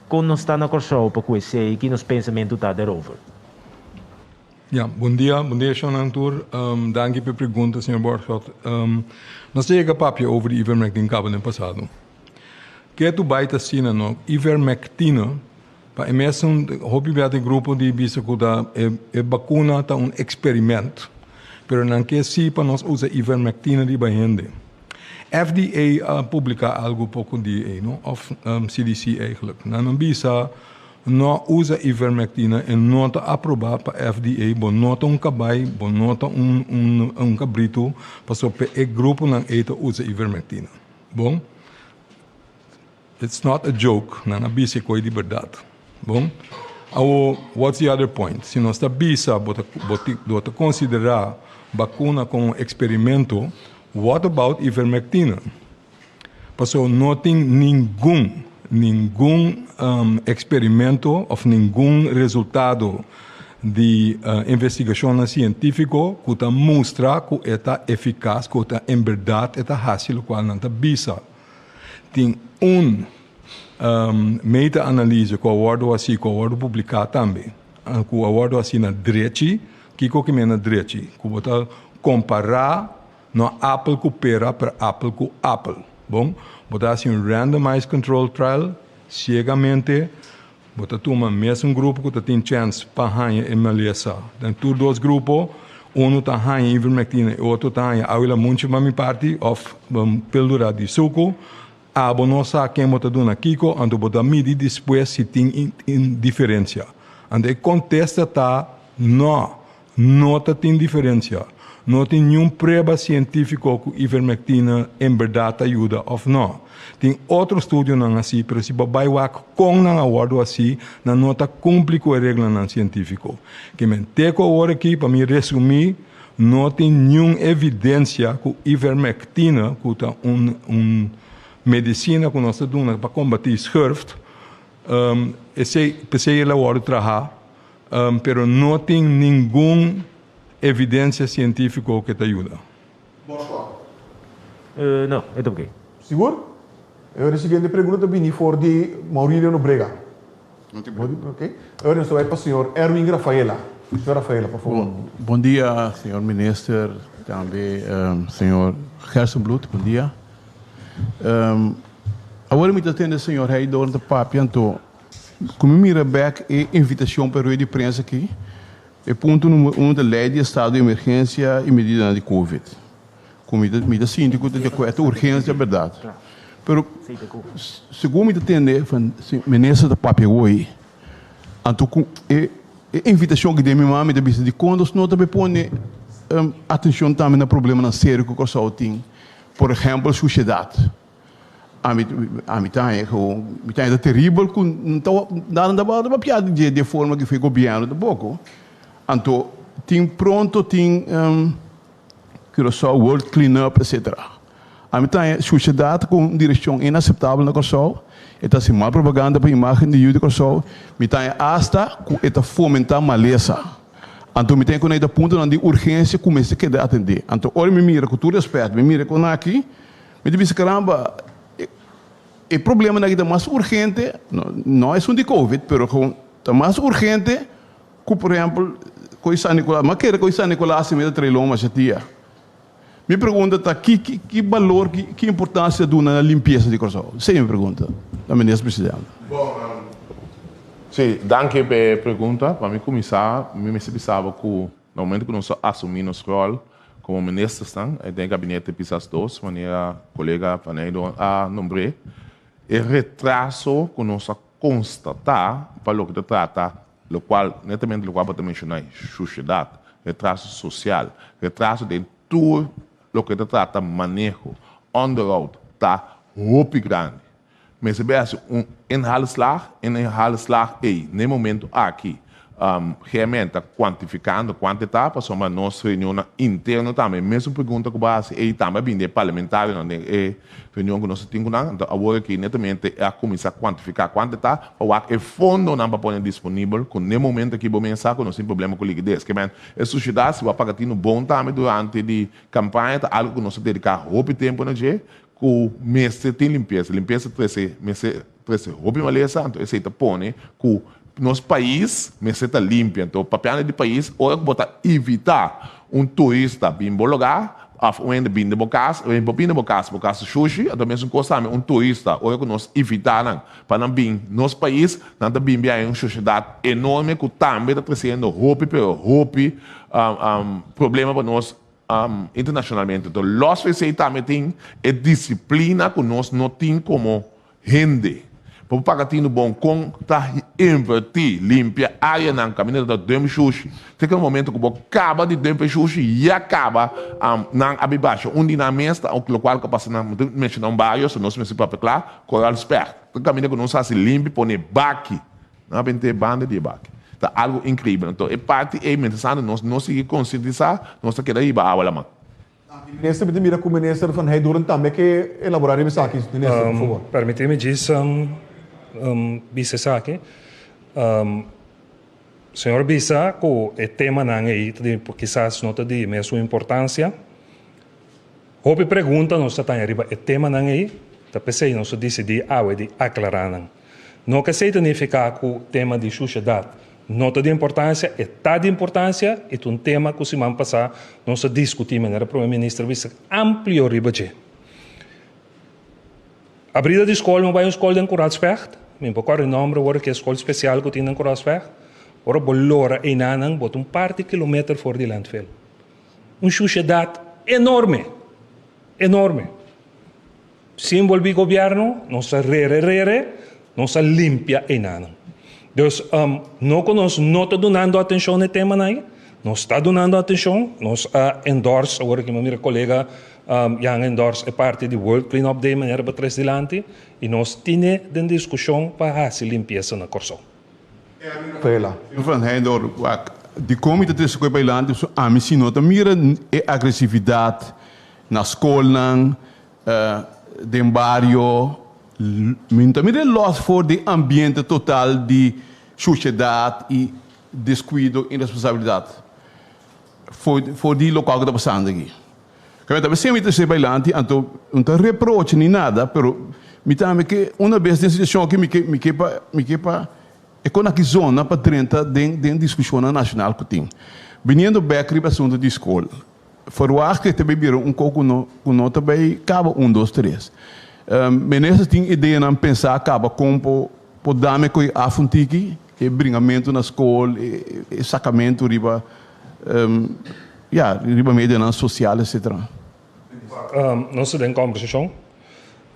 Kon nos ta na Kòrsou pa ku esei? Ki nos pensamentu ta derover? Ja, bon dia, bon dia shonnan tur. Danki pa e pregunta, señor Borgschot. Nos ta yega papia over di ivermectin kaba den pasado. Ke tu bai ta asina no? Ivermectina, pa e mesun hopi bia tin grupo di bisa ku ta e bakuna ta un eksperiment, pero nan ke si pa nos usa ivermectina riba hende. FDA a publiká algu poko di ei no, òf CDC eigentlik. Nan a bisa No usa ivermectina e no ta aproba pa FDA bo no ta un cabai bo no ta un un un cabrito paso pe e gruponan ey ta usa ivermectina bon it's not a joke nan a bisa e coy di berdad bon awo what's the other point si nos ta bisa bo ta bo ta considera bacuna como un experimento what about ivermectina. Paso no tin ningun, ningun eksperimento òf ningun resultado di investigashonnan sientífiko ku ta mustra ku e ta efikas, ku ta en bèrdat e ta hasi lokual nan ta bisa. Tin un meta-analise ku a wòrdu hasi, ku a wòrdu publiká tambe, ku a wòrdu hasi na drechi. Kiko ki men na drechi? Ku bo ta kompará No apel ku pera pero apel ku apel. Bon, bo ta hasi un randomized control trial, siegamente bo ta tuma mesun grupo ku ta tin chèns pa haña e malesa. Den tur dos grupo, unu ta haña ivermectina e otro ta haña awi lamunchi pa mi parti òf pildura di suku. Abo no sa ken bo ta duna kiko, anto bo ta midi despues si tin diferensia. Anto e kontesta ta no. No ta tin diferencia. No tin niun prueba cientifico cu ivermectina en berdad ta yuda of no. Tin otro studionan haci, pero si bo bay wak con nan a wordo haci, nan no ta cumpli cu e reglanan cientifico. Ke men te cu awor aki, pa mi resumi, no tin niun evidencia cu ivermectina, cu ta un un medicina cu nos ta duna pa combati schurft, esey, p'esey el a wordo traha. Pero no tin ningun evidencia cientifico ke ta yuda. Bòskòt. No, e ta oke. Sigur? E ora e siguiente pregunta ta bini for di Maurilio Nobrega. No tin pregunta. Oke. E ora nos ta bai pa señor Erwin Rafaela. Señor Rafaela, por favor. Bon dia, señor minister, tambe señor Gerstenbluth, bon dia. Awor mi ta tende señor Heidorn ta papia, anto Ku mi mira bek e invitashon pa e rueda di prensa aki, e punto numero uno ta lei di estado di emergensia i medidanan di covid. Ku mi ta mi ta sinti ku ta di akuerdo, ta urgensia bèrdat. Pero segun mi ta tende van minister ta papia hoy, anto ku e invitashon ku den mi mami ta bisa dikon nos no ta bay pone atenshon tambe na problemanan serio ku Kòrsou tin, por ehèmpel shushedat. Ami ami ta haña ku mi ta haña ta teribel ku no ta nada no ta papia di e forma ku e gobièrnu tampoko. Anto tin pronto tin Curaçao World Clean Up etc. Ami ta haña shushedat ku un direkshon inaseptabel na Kòrsou, e ta hasi mal propaganda pa imágen di yu di Kòrsou, mi ta haña asta ku e ta fomentá malesa. Anto mi ta haña ku nan e ta puntonan di urgensia ku mester keda atendé. Anto ora mi mira ku tur rèspèt mi mira kon aki, Mi ta bisa caramba, e problemanan aki ta mas urgente, no esun di covid, pero gewoon ta mas urgente cu por ehempel cu e San Nicolas. Mi a kere cu e San Nicolas mi ta trae lon masha dia. Mi pregunta ta ki ki balor, ki importancia duna na limpieza di Corsou? Esey mi pregunta na Minister Presidente. Bon, si, danki pa e pregunta. Pa mi cuminsa, mi mester bisa bo cu Na momento ku nos a asumí nos ròl komo ministersnan den e gabinete Pisas dos, manera kolega Van Eydoorn a nombr'é, e retraso ku nos a konstatá pa loke ta trata lokual, netamente lokual bo ta menshoná, shushedat, retraso sosial, retraso den tur loke ta trata maneho, onderhoud, ta hopi grandi. Mester bay haci un inhaalslag, en e inhaalslag ey, n'e momento aki, GMN ta cuantificando cuanto e ta, pasobra nos reunionnan interno tambe, e mesun pregunta cu bo a haci ey tambe a bini di e parlamentarionan den e reunion cu nos a tin cu nan, anto awor aki netamente a cuminsa cuantifica cuanto e ta, pa wak e fondonan pa pone disponibel, cu n'e momento aki bo mester sa cu nos tin problema cu liquidez. Ke men, e sociedad si bo a paga tinu bon tambe durante di campaña ta algo cu nos a dedica hopi tempo na dje, Ku mester tin limpiesa. Limpiesa trese mester trese hopi malesa, anto esei ta pone ku nos pais mester ta limpia. Anto papiando di pais, ora ku bo ta invitá un turista bin bo lugá òf un hende bin den bo kas, bo bin den bo kas, bo kas ta shushi, anto mesun kos tambe un turista, ora ku nos invitá nan pa nan bin nos pais, nan ta bin biaha un shushedat enorme ku tambe ta tresiendo hopi pero hopi problema pa nos Internacionalmente. Enton los di esey tambe tin e disciplina cu nos no tin como hende. Pa bo paga tinu bon con ta inverti limpia areanan caminda ta dump shushi. Te cu e momento cu bo caba di dump e shushi ya caba nan a bin basha un di nan mes ta locual cu a pasa nan mi ta menciona un bario so nos mester papia cla Coral Specht. Ta caminda cu nos haci limpi pone baki. Nan a benta e banda di e baki. Ta algo increibel. Anto e parti ei mientras tanto nos no sigui concientisa, nos ta keda hiba awa laman. Danki minister. Mi ta mira cu minister Van Heydoorn tambe ke elabora riba esaki. Minister, por favor. Permiti mi djis bisa esaki. Señor bisa cu e temanan ei ta di kisas no ta di mesun importancia. Hopi pregunta nos ta taña riba e temanan ei, ta p'esei nos a disidí awe di aklará nan. No ku esei ta nifiká ku tema di shushedat no ta di importansia, e ta di importansia i ta un tema ku siman pasá nos a diskutí manera Prome Minister a bisa amplio riba dje. Abrida di skol, mi bai un skol den Koratspecht, mi por kòrda e nòmber awor ki e skol spesial ku tin den Koratspecht, ora bo lora einanan bo ta un par di kilometer for di landfill. Un shushedat enorme, enorme. Si envolví gobierno, nos a rere rere, nos a limpia enanan. Dus no ku nos no ta dunando atenshon na e temanan ei, nos ta dunando atenshon, nos a endorse, awor aki mi a mira kolega Jan endorse e parti di World Clean Up Day manera bo tres dilanti, i nos tine den diskushon pa hasi limpiesa na Kòrsou. Vela. Van Heijndor, wak, dikon mi ta trese ku e bailanti? Pasobra ami si no ta mira e agresividat na skolnan, den bario, mi no ta mira e lòs for di ambiente total di shushedat i deskuido i responsabilidat for di lokual ku ta pasando aki. Kaba ta bes mi ta trese bailanti anto no ta reproche ni nada pero mi tambe ke una bes den situashon aki mi ke mi ke pa mi ke pa e kon aki zona pa drenta den den diskushonnan nashonal ku tin. Biniendo bek riba asuntu di skol ferwagt ku e ta bai bira un kos ku no ku no ta bai kaba un dos tres. Minister tin ideanan pensa kaba kon por por dame ku e af un tiki e bringamentu na skol e e sakamentu riba Ya, riba medionan sosial etcetera. Nos ta den kòmbersashon.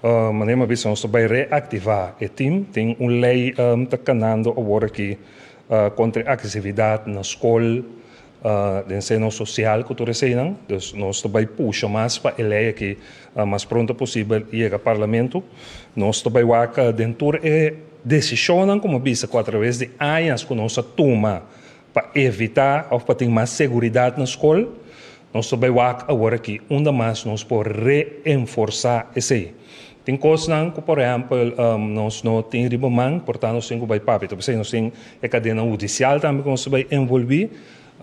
Manera mi a bisa nos ta bai reaktivá e tim. Tin un lei ta kanando awor aki kontra e agresividat na skol, den seno sosial ku tur eseinan. Dus nos ta bai pusha mas pa e lei aki mas pronto posibel yega parlamento. Nos ta bai wak den tur e desishonnan ku mi a bisa ku atraves di añas ku nos a tuma pa evitá òf pa tin mas seguridat na skol. Nos ta bai wak awor aki unda mas nos por reenforsá esei. Tin kosnan ku por ehèmpel nos no tin riba man, por ta nos tin ku bai papia. Ta p'esei nos tin e kadena hudisial tambe ku nos ta bai envolví.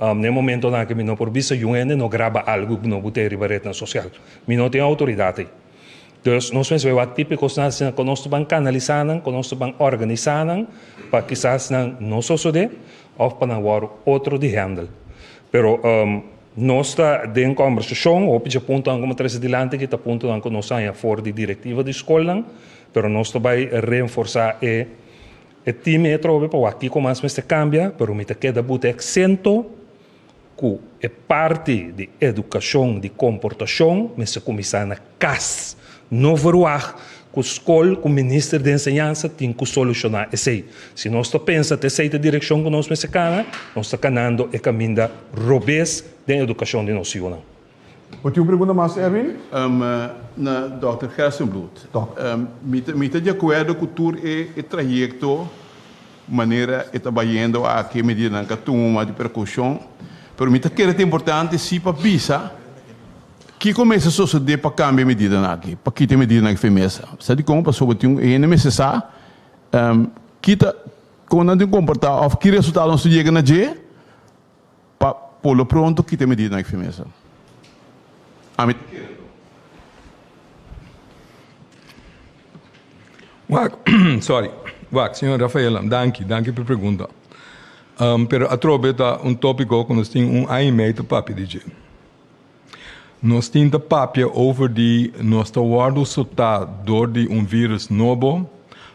Na e momentonan aki mi no por bisa yu hende no graba algu ku no but'é riba retnan sosial. Mi no tin outoridat ei. Dus nos mester bai wak tipo e kosnan asina ku nos ta ban kanalisá nan, ku nos ta ban organisá nan pa kisas nan no sosodé òf pa nan wòrdu otro di hèndel. Pero nos ta den kòmbersashon, hopi dje puntonan ku mi a trese dilanti aki ta puntonan ku nos a haña for di direktiva di skolnan, pero nos ta bai renforsá e e tim ei atrobe pa wak kiko mas mester kambia, pero mi ta keda buta e aksento ku e parti di edukashon di komportashon mester kuminsá na kas. No verwagt ku skol ku minister di enseñansa tin ku solushoná esei. Si nos ta pensa ta esei ta direkshon ku nos mester kana, nos ta kanando e kaminda robes den edukashon di nos yunan. Bo tin un pregunta mas, Erwin? Na dòkter Gerstenbluth. Mi ta di akuerdo ku tur e trayekto manera e ta bayendo aki, e medidanan ku a tuma di prekoushon, pero mi ta kere ta importante si pa bisa kiko mester sosodé pa kambia e medidanan aki, pa kita e medidanan aki for e mesa. Sa dikon? Pasobra tin un hende mester sa kita kon nan tin komportá òf ki resultado nos ta yega na dje pa por lo pronto kita e medidanan aki for e mesa. Ami ta kere anto. Wak, sorry. Wak, señor Rafaela, danki, danki pa e pregunta. Pero atrobe ta un tópiko ku nos tin un aña i mei ta papia di dje. Nos tin ta papia over di nos ta wòrdu sotá dor di un vírus nobo,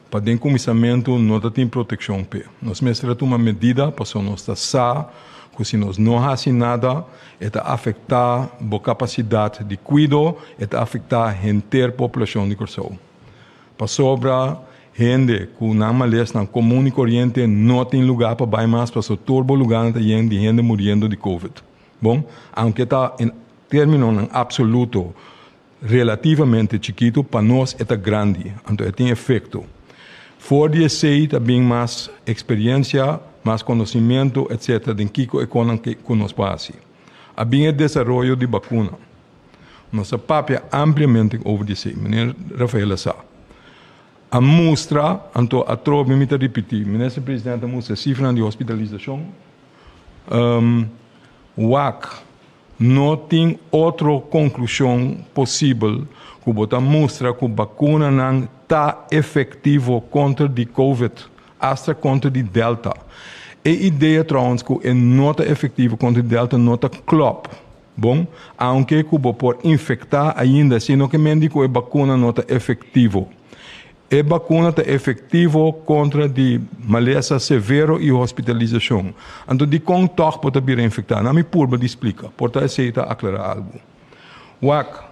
pa den kuminsamentu no ta tin protekshon p'e. Nos mester a tuma medida pasobra nos ta sa ku si nos no hasi nada, E ta afektá bo kapasidat di kuido, e ta afektá henter poblashon di Kòrsou. Pasobra hende ku nan malesnan komun i koriente no tin lugá pa bai mas pasobra tur bo lugánan ta yen di hende muriendo di covid. Bon, aunke ta en términonan apsoluto relativamente chikitu, pa nos e ta grandi, anto e tin efekto. For di esei ta bin mas eksperiensia, mas konosimentu, etsetera den kiko e konan ku nos por hasi. A bin e desaroyo di bakuna. Nos a papia ampliamente over di esei, meneer Rafael a sa. A mustra, anto atrobe mi ta ripití, minister presidente a mustra sifranan di hospitalisashon, wak. No tin otro konklushon posibel ku bo ta mustra ku bakunanan ta efektivo kontra di covid, asta kontra di delta. E idea trouwens ku e no ta efektivo kontra di delta no ta klòp bon, aunke ku bo por infektá ainda, sino ke men di ku e bakuna no ta efektivo. E bakuna ta efektivo kontra di malesa severo i hospitalisashon. Anto dikon tòg bo ta bira infektá? Na mi purba di splika. Por ta esei ta aklará algu. Wak,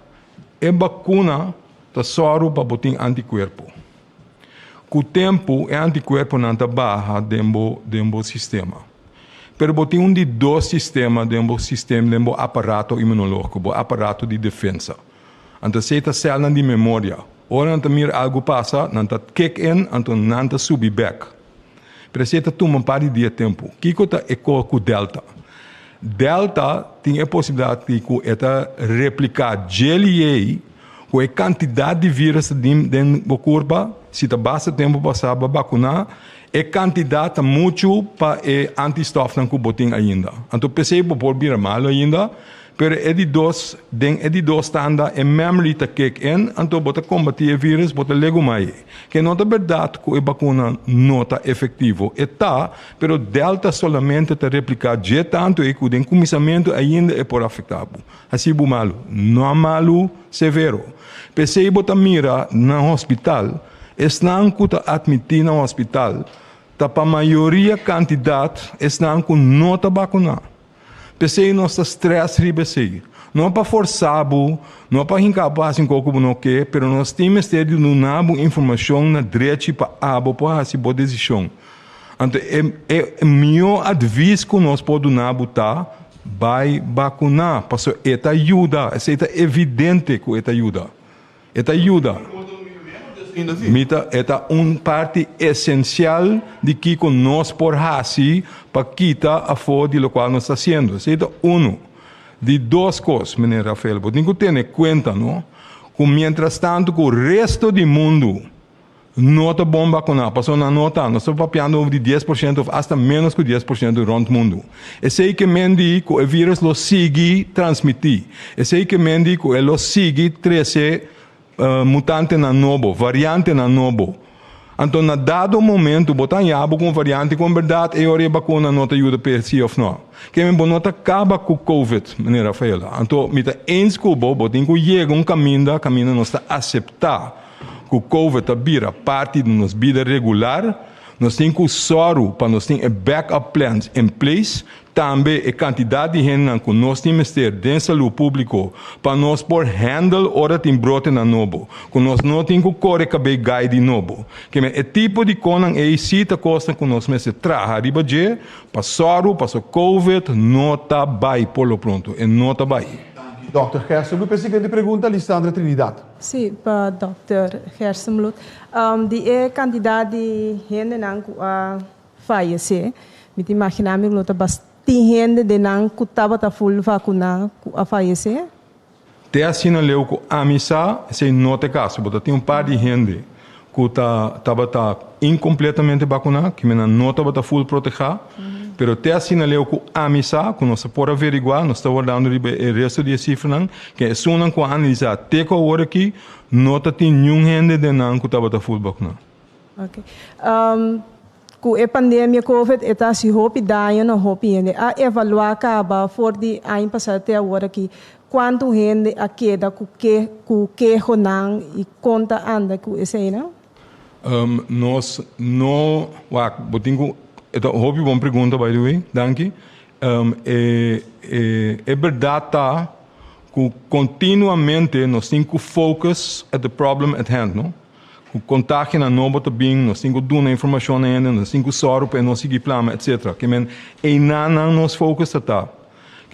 e bakuna ta sòru pa bo tin antikuerpo. Ku tempu e antikuerponan ta baha den bo den bo sistema. Pero bo tin un di dos sistema den bo sistem den bo aparato imunológiko, bo aparato di defensa. Anto esei ta sèlnan di memoria. Ora nan ta mira algu pasa, nan ta kick in, anto nan ta subi bèk. Pero esei ta tuma un par di dia tempu. Kiko ta e ko ku Delta? Delta tin e posibilidat di ku e ta repliká djeliei ku e kantidat di vírus ta den den bo kurpa, si ta basta tempu pasá bo a bakuná, e kantidat ta muchu pa e antistòfnan ku bo tin ainda. Anto p'esei bo por bira malu ainda. Pero e di dos, den e di dos tanda e memory ta kick in, anto bo ta combati e virus, bo ta legumai. Ke no ta berdad cu e bacuna no ta efectivo, e ta, pero delta solamente ta replica dje tanto ei cu den cuminsamento ainda e por afecta bo, haci bo malu, no malu severo. P'esey bo ta mira na hospital, esnan cu ta admiti na hospital ta pa mayoria cantidad esnan cu no ta bacuna. P'esei nos ta stress riba esei. No pa forsa bo, no pa hinka bo hasi un kos ku bo no ke, pero nos tin mester di duna bo informashon na drechi pa abo por hasi bo desishon. Anto e e mihó advis ku nos por duna bo ta, bai bakuná, pasobra e ta yuda, esei ta evidente ku e ta yuda. E ta yuda. Mi ta, e ta un parti esensial di kiko nos por hasi pa kita afó di lokual nos ta hasiendo. Esei ta unu. Di dos kos, meneer Rafael, bo tin ku tene kuenta, no, ku mientras tantu ku resto di mundu No ta bon bakuná, pasobra nan no ta. Nos ta papiando over di 10% òf asta ménos ku 10% rònt mundu. Esei ke men di ku e vírùs lo sigui transmití. Esei ke men di ku e lo sigui trese mutantenan nobo, variantenan nobo. Anto na dado momentu bo ta haña bo ku un variante ku en bèrdat e ora e bakuna no ta yuda p'e sí òf nò. Ke men bo no ta kaba ku covid, meneer Rafaela. Anto mi ta eens ku bo, bo tin ku yega un kaminda kaminda nos ta aseptá. Ku Covid ta bira parti di nos bida regular, nos tin ku sòru pa nos tin e backup plans in place, tambe e kantidat di hendenan ku nos tin mester den salú públiko pa nos por handle ora tin brotenan nobo, ku nos no tin ku kore kabei gai di nobo. Kimen e tipo di konan ei sí ta kosnan ku nos mester traha riba dje pa sòru paso Covid no ta bai por lo pronto, e no ta bai. Danki, Dòkter Gerstenbluth. P'e siguiente pregunta, Lisandra Trinidad. Sí, pa dòkter Gerstenbluth. Di e kantidat di hendenan ku a fayesé, mi ta imaginá mi ku lo ta bastí hende den nan ku tabata ful vakuná ku a fayesé. Te asina leu ku ami sa, esei no ta e kaso. Bo ta tin un par di hende ku ta tabata inkompletamente bakuná, ki men nan no tabata ful protehá. Pero te asina leu ku ami sa, ku nos a por averiguá, nos ta wardando riba e resto di e sifranan, ke esunnan ku a analisá te ku awor aki, no ta tin niun hende den nan ku tabata ful bakuná. Ok. Ku e pandemia covid e ta hasi hopi daño na hopi hende. A evaluá kaba for di aña pasá te awor aki kuantu hende a keda ku ke ku kehonan i kon ta anda ku eseinan? Nos no wak bo tin ku e ta hopi bon pregunta by the way danki e e e bèrdat ta ku kontinuamente nos tin ku focus at the problem at hand no. Ku kontaginan nobo ta bin, nos tin ku duna informashon na hende, nos tin ku sòru pa e no sigui plama, etsetera. Ke men einanan nos focus ta ta.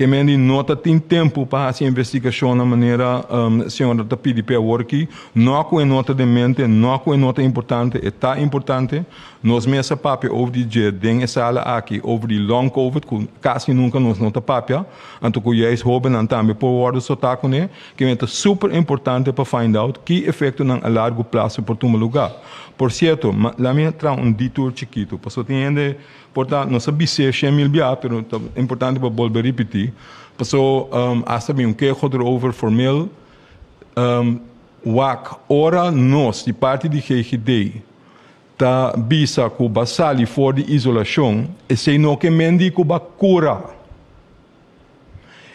Ke men di no ta tin tempu pa hasi investigashonnan manera señora ta pidi p'e awor aki. No ku e no ta den mente, no ku e no ta importante, e ta importante. Nos mes a papia over di dje den e sala aki over di long covid ku kasi nunka nos no ta papia, anto ku juist hobennan tambe por wòrdu sotá kuné. Kimen ta super importante pa find out ki efectonan a largo plazo por tuma lugar. Por cierto, ma la mi traha un detour chikito, pasobra tin hende por ta no sa bis'é shen mil bia, pero ta importante pa bolbe ripiti, paso hasta bin un keho erover formeel, wak ora nos di parti di GGD ta bisa ku ba sali for di isolashon, esei no ke men di ku ba kura.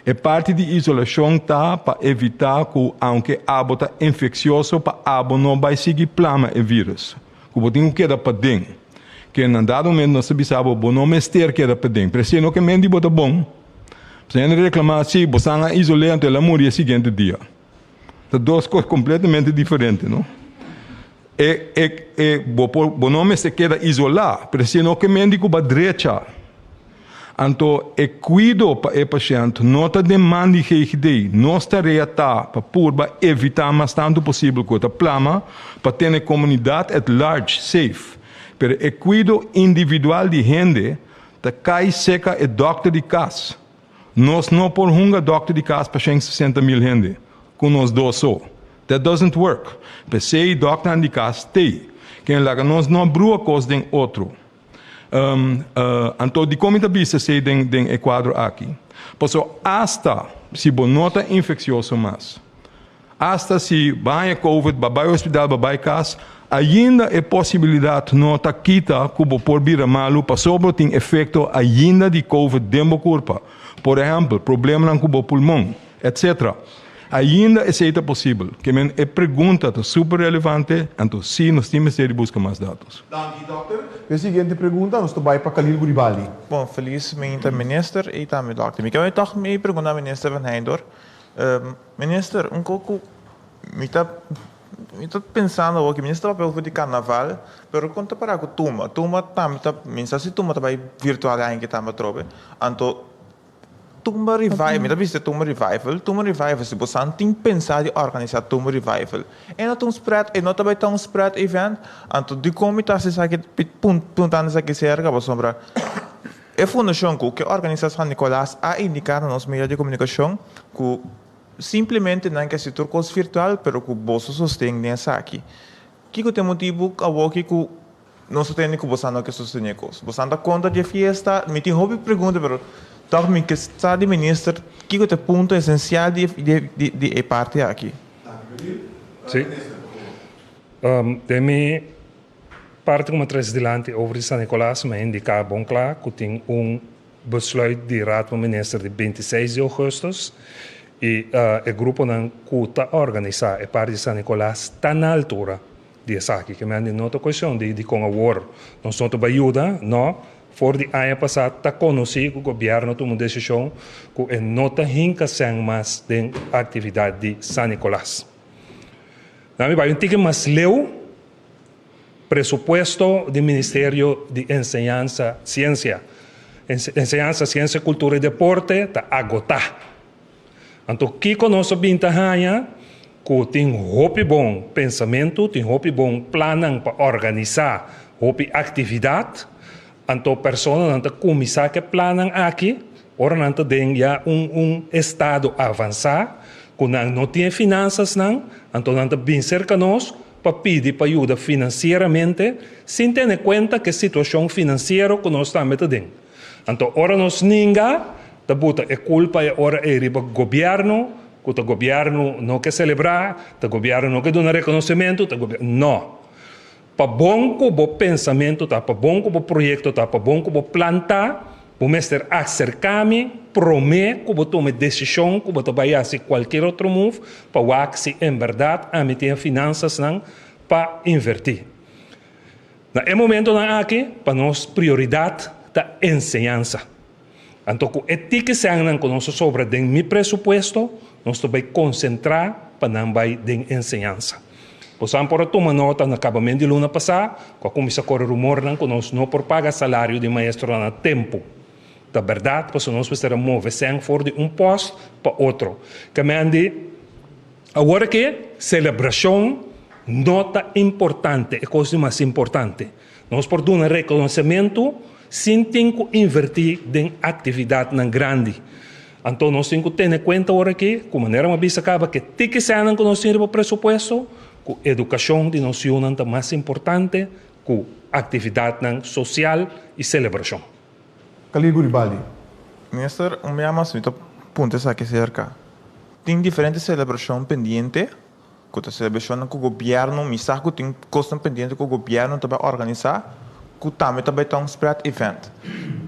E parti di isolashon ta pa evitá ku aunke abo ta infeksioso pa abo no bai sigui plama e vírus. Ku bo tin ku keda paden. Ke na dado momento nos ta bisa bo, bo no mester keda paden. Pero esei no ke men di bo ta bon. Pasobra hende ta reklamá, si, bo san a isol'é anto el a muri e siguiente dia. Ta dos kos kompletamente diferente, no? E, e, e, bo por, bo no mester keda isolá, pero esei no ke men di ku bo a drecha. Anto e kuido pa e pashènt no ta den man di GGD. Nos tarea ta pa purba evitá mas tantu posibel ku e ta plama pa tene komunidat at large safe. Pero e kuido individual di hende ta kai seka e dòkter di kas. Nos no por hunga dòkter di kas pa 160 mil hende ku nos dos so. That doesn't work. P'esei dòkternan di kas t'ei. Ken laga nos no brua kos den otro. Anto dikon mi ta bisa esei den den e kuadro aki? Pasobra asta si bo no ta infeksioso mas, asta si bo a haña covid, bo a bai hospital, bo a bai kas, ainda e posibilidat no ta kita ku bo por bira malu pasobra bo tin efekto ainda di covid den bo kurpa. Por ehèmpel, problemanan ku bo pulmon. Etc. Ainda esei ta posibel. Ke men e pregunta ta super relevante, anto si nos tin mester di buska mas datos. Danki, dòkter. E siguiente pregunta nos ta bai pa Khalil Guribali. Bon, felis meinta minister i tambe dòkter. Mi ke bai tòg mi pregunta minister Van Heijndor. Minister, un kos ku mi ta mi ta pensando awor ku minister ta papia over di karnaval, pero kon ta para ku tumba? Tumba tambe ta, mi sa si tumba ta bai virtual aña aki tambe atrobe. Anto Tumba Revival, mi ta bisa Tumba Revival, Tumba Revival, si bo san tin pensa di organisa Tumba Revival, e no ta un spread, e no ta bai ta un spread event, anto dikon mi ta hasi esaki, puntando esaki serka, pasobra e fundashon ku ke organisa San Nicolas a indiká na nos medio di komunikashon ku simplemente nan ke hasi tur kos virtual, pero ku boso sosten den esaki. Kiko ta e motibu awoki ku Nos ta tende ku bosan no ke sostené kos. Bosan ta kontra di e fiesta? Mi tin hopi pregunta pero tòg mi ke sa di minister kiko ta e punto esensial di di di e parti aki. Sí. Den mi parti ku mi a trese dilanti over di San Nicolas mi a indiká bon kla ku tin un besluit di Raad van Minister di 26 di augustus i e gruponan ku ta organisá e parti di San Nicolas ta na altura di esaki. Ke men di no ta kuestion di dikon awor nos no ta bai yuda, no. For di aña pasá ta konosí ku gobièrnu a tuma un desishon ku e no ta hinka sèn mas den aktividat di San Nicolas. Nan mi bai un tiki mas leu, presupuesto di Ministerio di Enseñansa, Siensia, Enseñansa, Siensia, Kultura i Deporte ta agotá. Anto kiko nos a bin ta haña? Ku tin hopi bon pensamentu, tin hopi bon plannan pa organisá hopi aktividat. Anto personanan ta kuminsá ku e plannan aki ora nan ta den ya un un estado avansá ku nan no tin e finansasnan, anto nan ta bin serka nos pa pidi pa yuda finansieramente sin tene kuenta ku e situashon finansiero ku nos tambe ta den. Anto ora nos ninga, ta buta e kulpa e ora ei riba gobièrnu, ku ta gobièrnu no ke selebrá, ta gobièrnu no ke duna rekonosementu, ta gobièrnu. No. Pa bon ku bo pensamentu ta, pa bon ku bo proyekto ta, pa bon ku bo plan ta, bo mester aserká mi promé ku bo tuma e desishon ku bo ta bai hasi kualkier otro move pa wak si en bèrdat ami tin e finansasnan pa invertí. Na e momentonan aki, pa nos prioridat ta enseñansa. Anto ku e tiki sènnan ku nos a sobra den mi presupuesto, nos ta bai konsentrá pa nan bai den enseñansa. Bosan por a tuma nota na kabament di luna pasá ku a kuminsá kore rumornan ku nos no por paga salario di maestronan na tempu. Ta bèrdat, pasobra nos mester a move sèn for di un pòst pa otro. Kemendi. Awor aki selebrashon no ta importante, e kos di mas importante. Nos por duna rekonosementu sin tin ku invertí den aktividatnan grandi. Anto nos tin ku tene kuenta awor aki ku manera mi a bisa kaba ke tiki sènnan ku nos tin riba presupuesto, ku edukashon di nos yunan ta mas importante ku aktividatnan sosial i selebrashon. Khalil Guribaldi. Minister, un bia mas mi ta punta esaki serka. Tin diferente selebrashon pendiente, ku ta selebrashonnan ku gobièrnu, mi sa ku tin kosnan pendiente ku gobièrnu ta bai organisá, ku tambe ta bai ta un spread event.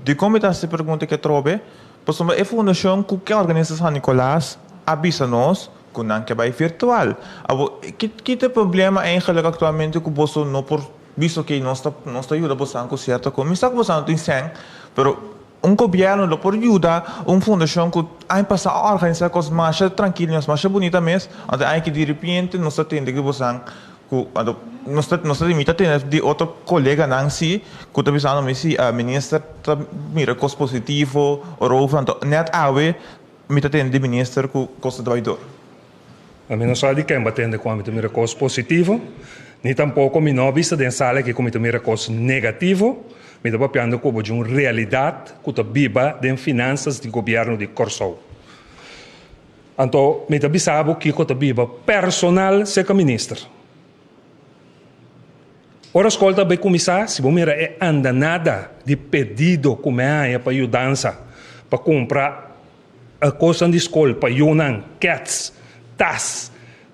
Dikon mi ta hasi e pregunta aki atrobe? Pasobra e fundashon ku ke organisá San Nicolas a bisa nos ku nan ke bai virtual. Abo, ki ki ta e problema eigenlik aktualmente ku boso no por bisa oke nos ta nos ta yuda bosan ku sierto kos? Mi sa ku bosan no tin sèn, pero Un gobièrnu lo por yuda un fundashon ku aña pasá a organisá kos masha trankil i masha bunita mes, anto aña aki diripiente nos ta tende ku bosan ku anto nos ta nos ta mi ta tende di otro koleganan si ku ta bisando mi si minister ta mira kos positivo orover anto nèt awe mi ta tende di minister ku kos ta bai dor. Mi no sa di ken bo a tende ku ami ta mira kos positivo, ni tampoko mi no a bisa den sala aki ku mi ta mira kos negativo. Mi ta papiando ku bo di un realidat ku ta biba den finansas di gobièrnu di Kòrsou. Anto mi ta bisa bo kiko ta biba personal serka minister. Ora skol ta bai kuminsá, si bo mira e andanada di pedido ku mi a haña pa yudansa pa kumpra Kosnan di skol pa yunan, kets, tas,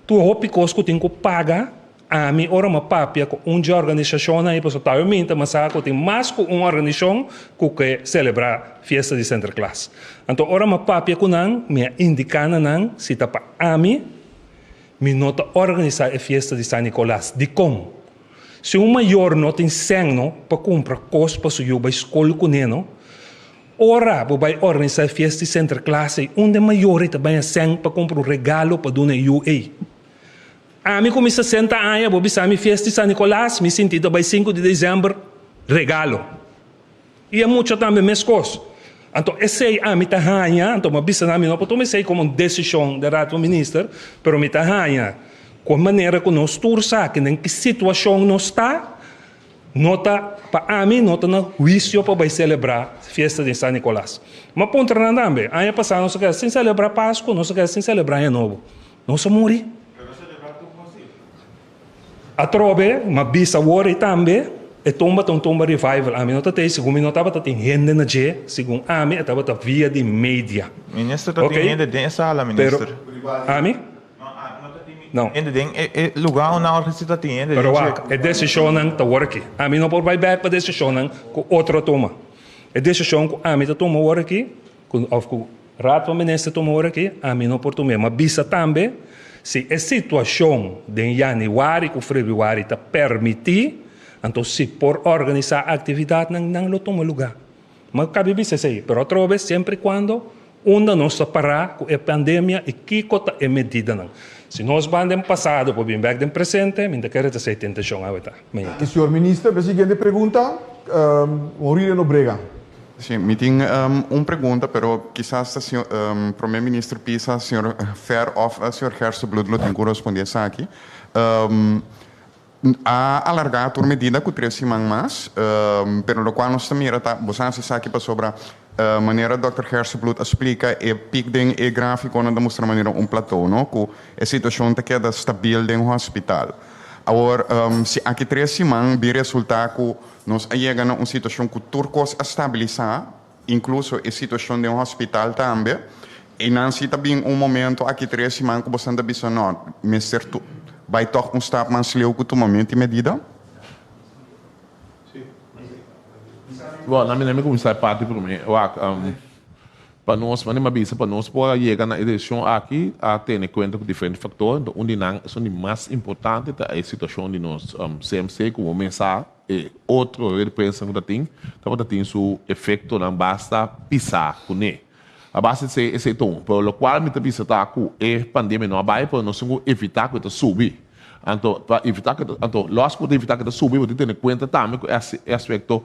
tur hopi kos ku tin ku paga. Ami ora mi a papia ku un dje organisashonnan ei pasobra tawe mi ta masa ku tin mas ku un organisashon ku ke selebrá fiesta di Sinterklaas. Anto ora mi a papia ku nan, mi a indiká na nan si ta pa ami, mi no ta organisá e fiesta di San Nikolas. Dikon? Si un mayor no tin sèn no pa kumpra kos pa su yu bai skol kuné no. Ora bo bai organisá e fiesta di Sinterklaas ei, un den mayor ei ta baña sèn pa kumpra un regalo pa duna e yu ei. Ami ku mi 60 aña, bo bisa mi fiesta di San Nikolaas, mi sinti ta bai 5 di desèmber, regalo. I e mucha tambe meskos. Anto esei ami ta haña, anto mi a bisa nan mi no por tuma esei komo un desishon den Raad van Minister, pero mi ta haña ku e manera ku nos tur sa ki den ki situashon nos ta, No ta, pa ami no ta na huisio pa bai selebrá fiesta di San Nicolas. Mi a puntra nan tambe, aña pasá nos a keda sin selebrá Pasku, nos a keda sin selebrá Aña Nobo. Nos a muri. Atrobe, mi a bisa awor ei tambe, e tumba ta un tumba revival. Ami no ta tei, segun mi no tabata tin hende na dje, segun ami e tabata via di media. Minister ta tin hende den e sala, minister. Pero, ami? No. Hende den e lugar unda nan orgesa ta tin hende. Pero wak, e desishonnan ta wor aki. Ami no por bai bek pa desishonnan ku otro a tuma. E desishon ku ami ta tuma wor aki, ku òf ku Raad van Minister tuma wor aki, ami no por tum'é. Ma bisa tambe, si e situashon den yanüari ku febrüari ta permití, anto si por organisá aktividatnan, nan lo tuma lugá. Ma kabi bisa esei, pero atrobe siempre i kuando Unda nos ta pará ku e pandemia i kiko ta e medidanan? Si nos ban den pasado por bin bèk den presente, mi ta kere ta esei tentashon awe ta. Mañana. Señor Minister, e siguiente pregunta, Mauricio Nobrega. Sí, mi tin un pregunta, pero kisas ta señor Prome Minister Pisas, señor Fer òf señor Gerstenbluth lo tin ku respondé esaki. A alargá tur medida ku tres siman mas, pero lokual nos ta mira ta, bo sa hasi esaki pasobra manera dòkter Gerstenbluth a splika e pik den e gráfikonan ta mustra manera un plató, no? Ku e situashon ta keda stabil den hospital. Awor, si aki tres siman bin resultá ku nos a yega na un situashon ku tur kos a stabilisá, inkluso e situashon den hospital tambe, einan si ta bin un momento aki tres siman ku bosan ta bisa no, mester bai tòg un stap mas leu ku tumamento di medida? Bon, na mi na mi kuminsá e parti promé. Wak, pa nos, manera mi a bisa, pa nos por a yega na e desishon aki a tene kuenta ku diferente faktor. Enton un di nan, esun di mas importante ta e situashon di nos CMC ku bo mes sa E otro rueda di prensa ku ta tin tabata tin su efektonan basta pisá kuné. A base di esei, esei ta un. Pero lokual mi ta bisa ta ku e pandemia no a bai, pero nos tin ku evitá ku e ta subi. Anto pa evitá ku e ta, anto lòs ku bo ta evitá ku e ta subi, bo tin tene kuenta tambe ku e aspekto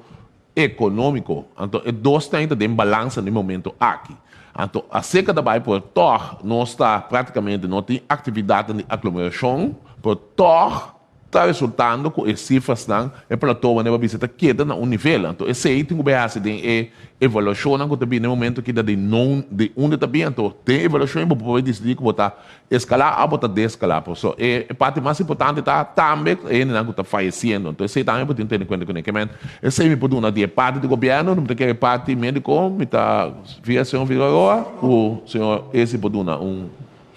ekonómiko. Anto e dos ta den balansa na e momento aki. Anto aserka ta bai, pero tòg nos ta práktikamente no tin aktividatnan di aglomerashon, pero tòg Ta resultando ku e sifrasnan e plato wanneer bo bisa ta keda na un nivel. Anto esei tin ku bai hasi den e evaluashonnan ku ta bini na e momento ki ta di non di unda ta bin. Anto den e evaluashon ei bo por bai disidí ku bo ta eskalá òf bo ta deskalá. Pasobra e parti mas importante ta tambe e hendenan ku ta fayesiendo. Anto esei tambe bo tin tene kuenta kuné. Kemen esei mi por duna di e parti di gobièrnu, mi ta kere e parti médiko, mi ta via señor Figueroa ku señor Esi por duna un.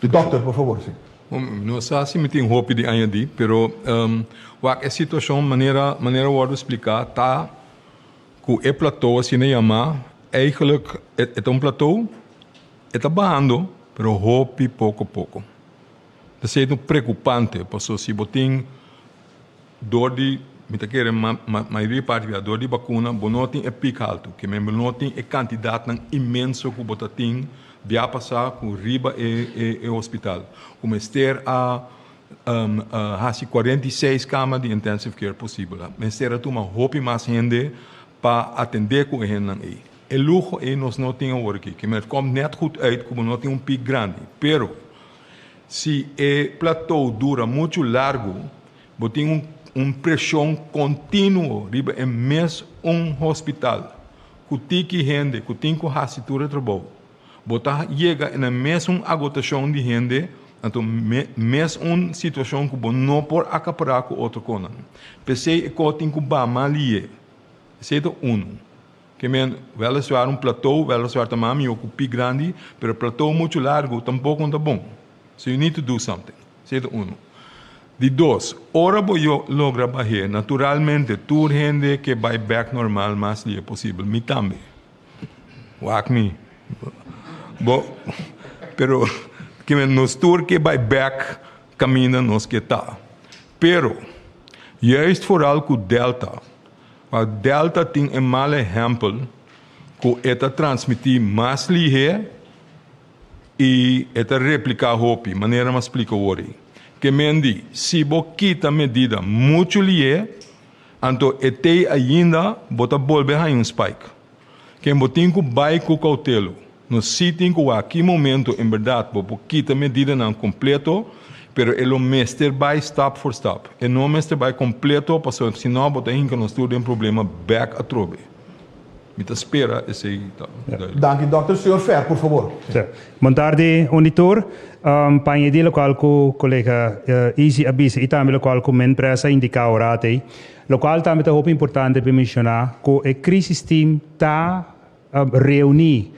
Dòkter, por fabor, si. Mi no sa si mi tin hopi di añadí, pero wak e situashon manera manera wòrdu spliká ta ku e plato asina yamá eigelijk e ta un plato e ta bahando pero hopi poko poko. Esei ta preokupante pasobra si bo tin dor di mi ta kere mayoria parti bia dor di bakuna bo no tin e pik haltu ke men bo no tin e kantidatnan inmenso ku bo ta tin bia pasá ku riba e e hospital ku mester a hasi 46 kama di intensive care posibel mester a tuma hopi mas hende pa atendé ku e hendenan ei e luho ei nos no tin awor aki ke men het komt net goed uit ku bo no tin un pik grandi pero si e plato dura muchu largu Bo tin un un preshon kontinuo riba e mes un hospital ku tiki hende ku tin ku hasi tur e trabou. Bo ta yega na e mes un agotashon di hende, anto me mes un situashon ku bo no por akapará ku otro konan. P'esei e ko tin ku ba malié. Esei ta unu. Ke men, wèleswaar un plato, wèleswaar ta mas mihó ku pik grandi, pero plato muchu largu tampoko no ta bon. So you need to do something. Esei ta unu. Di dos, ora bo yo logra bah'é, naturalmente tur hende ke bai bèk normal mas lie posibel. Mi tambe. Wak mi. Bo, pero ke men nos tur ke bai bèk kaminda nos ke ta. Pero, juist vooral ku Delta, wak Delta tin e mal ehèmpel. ku e ta transmití mas lihé i e ta repliká hopi, manera mi a splika awor ei. Ke men di, si bo kita medida muchu lihé, anto e tei ainda bo ta bolbe haña un spike. Ken bo tin ku bai ku koutelo. Nos sí tin ku wak ki momento en bèrdat bo por kita medidanan kompleto, pero e lo mester bai stap for stap. E no mester bai kompleto pasobra si no bo ta hinka nos tur den problema bèk atrobe. Mi ta spera esei ta duidelijk. Danki dòkter. Señor Fer, por fabor. Bon tardi un di tur. Pa añadí lokual ku kolega Izzy a bisa i tambe lokual ku Menpres a indiká ora atei, lokual tambe ta hopi importante pa menshoná ku e crisis team ta reuní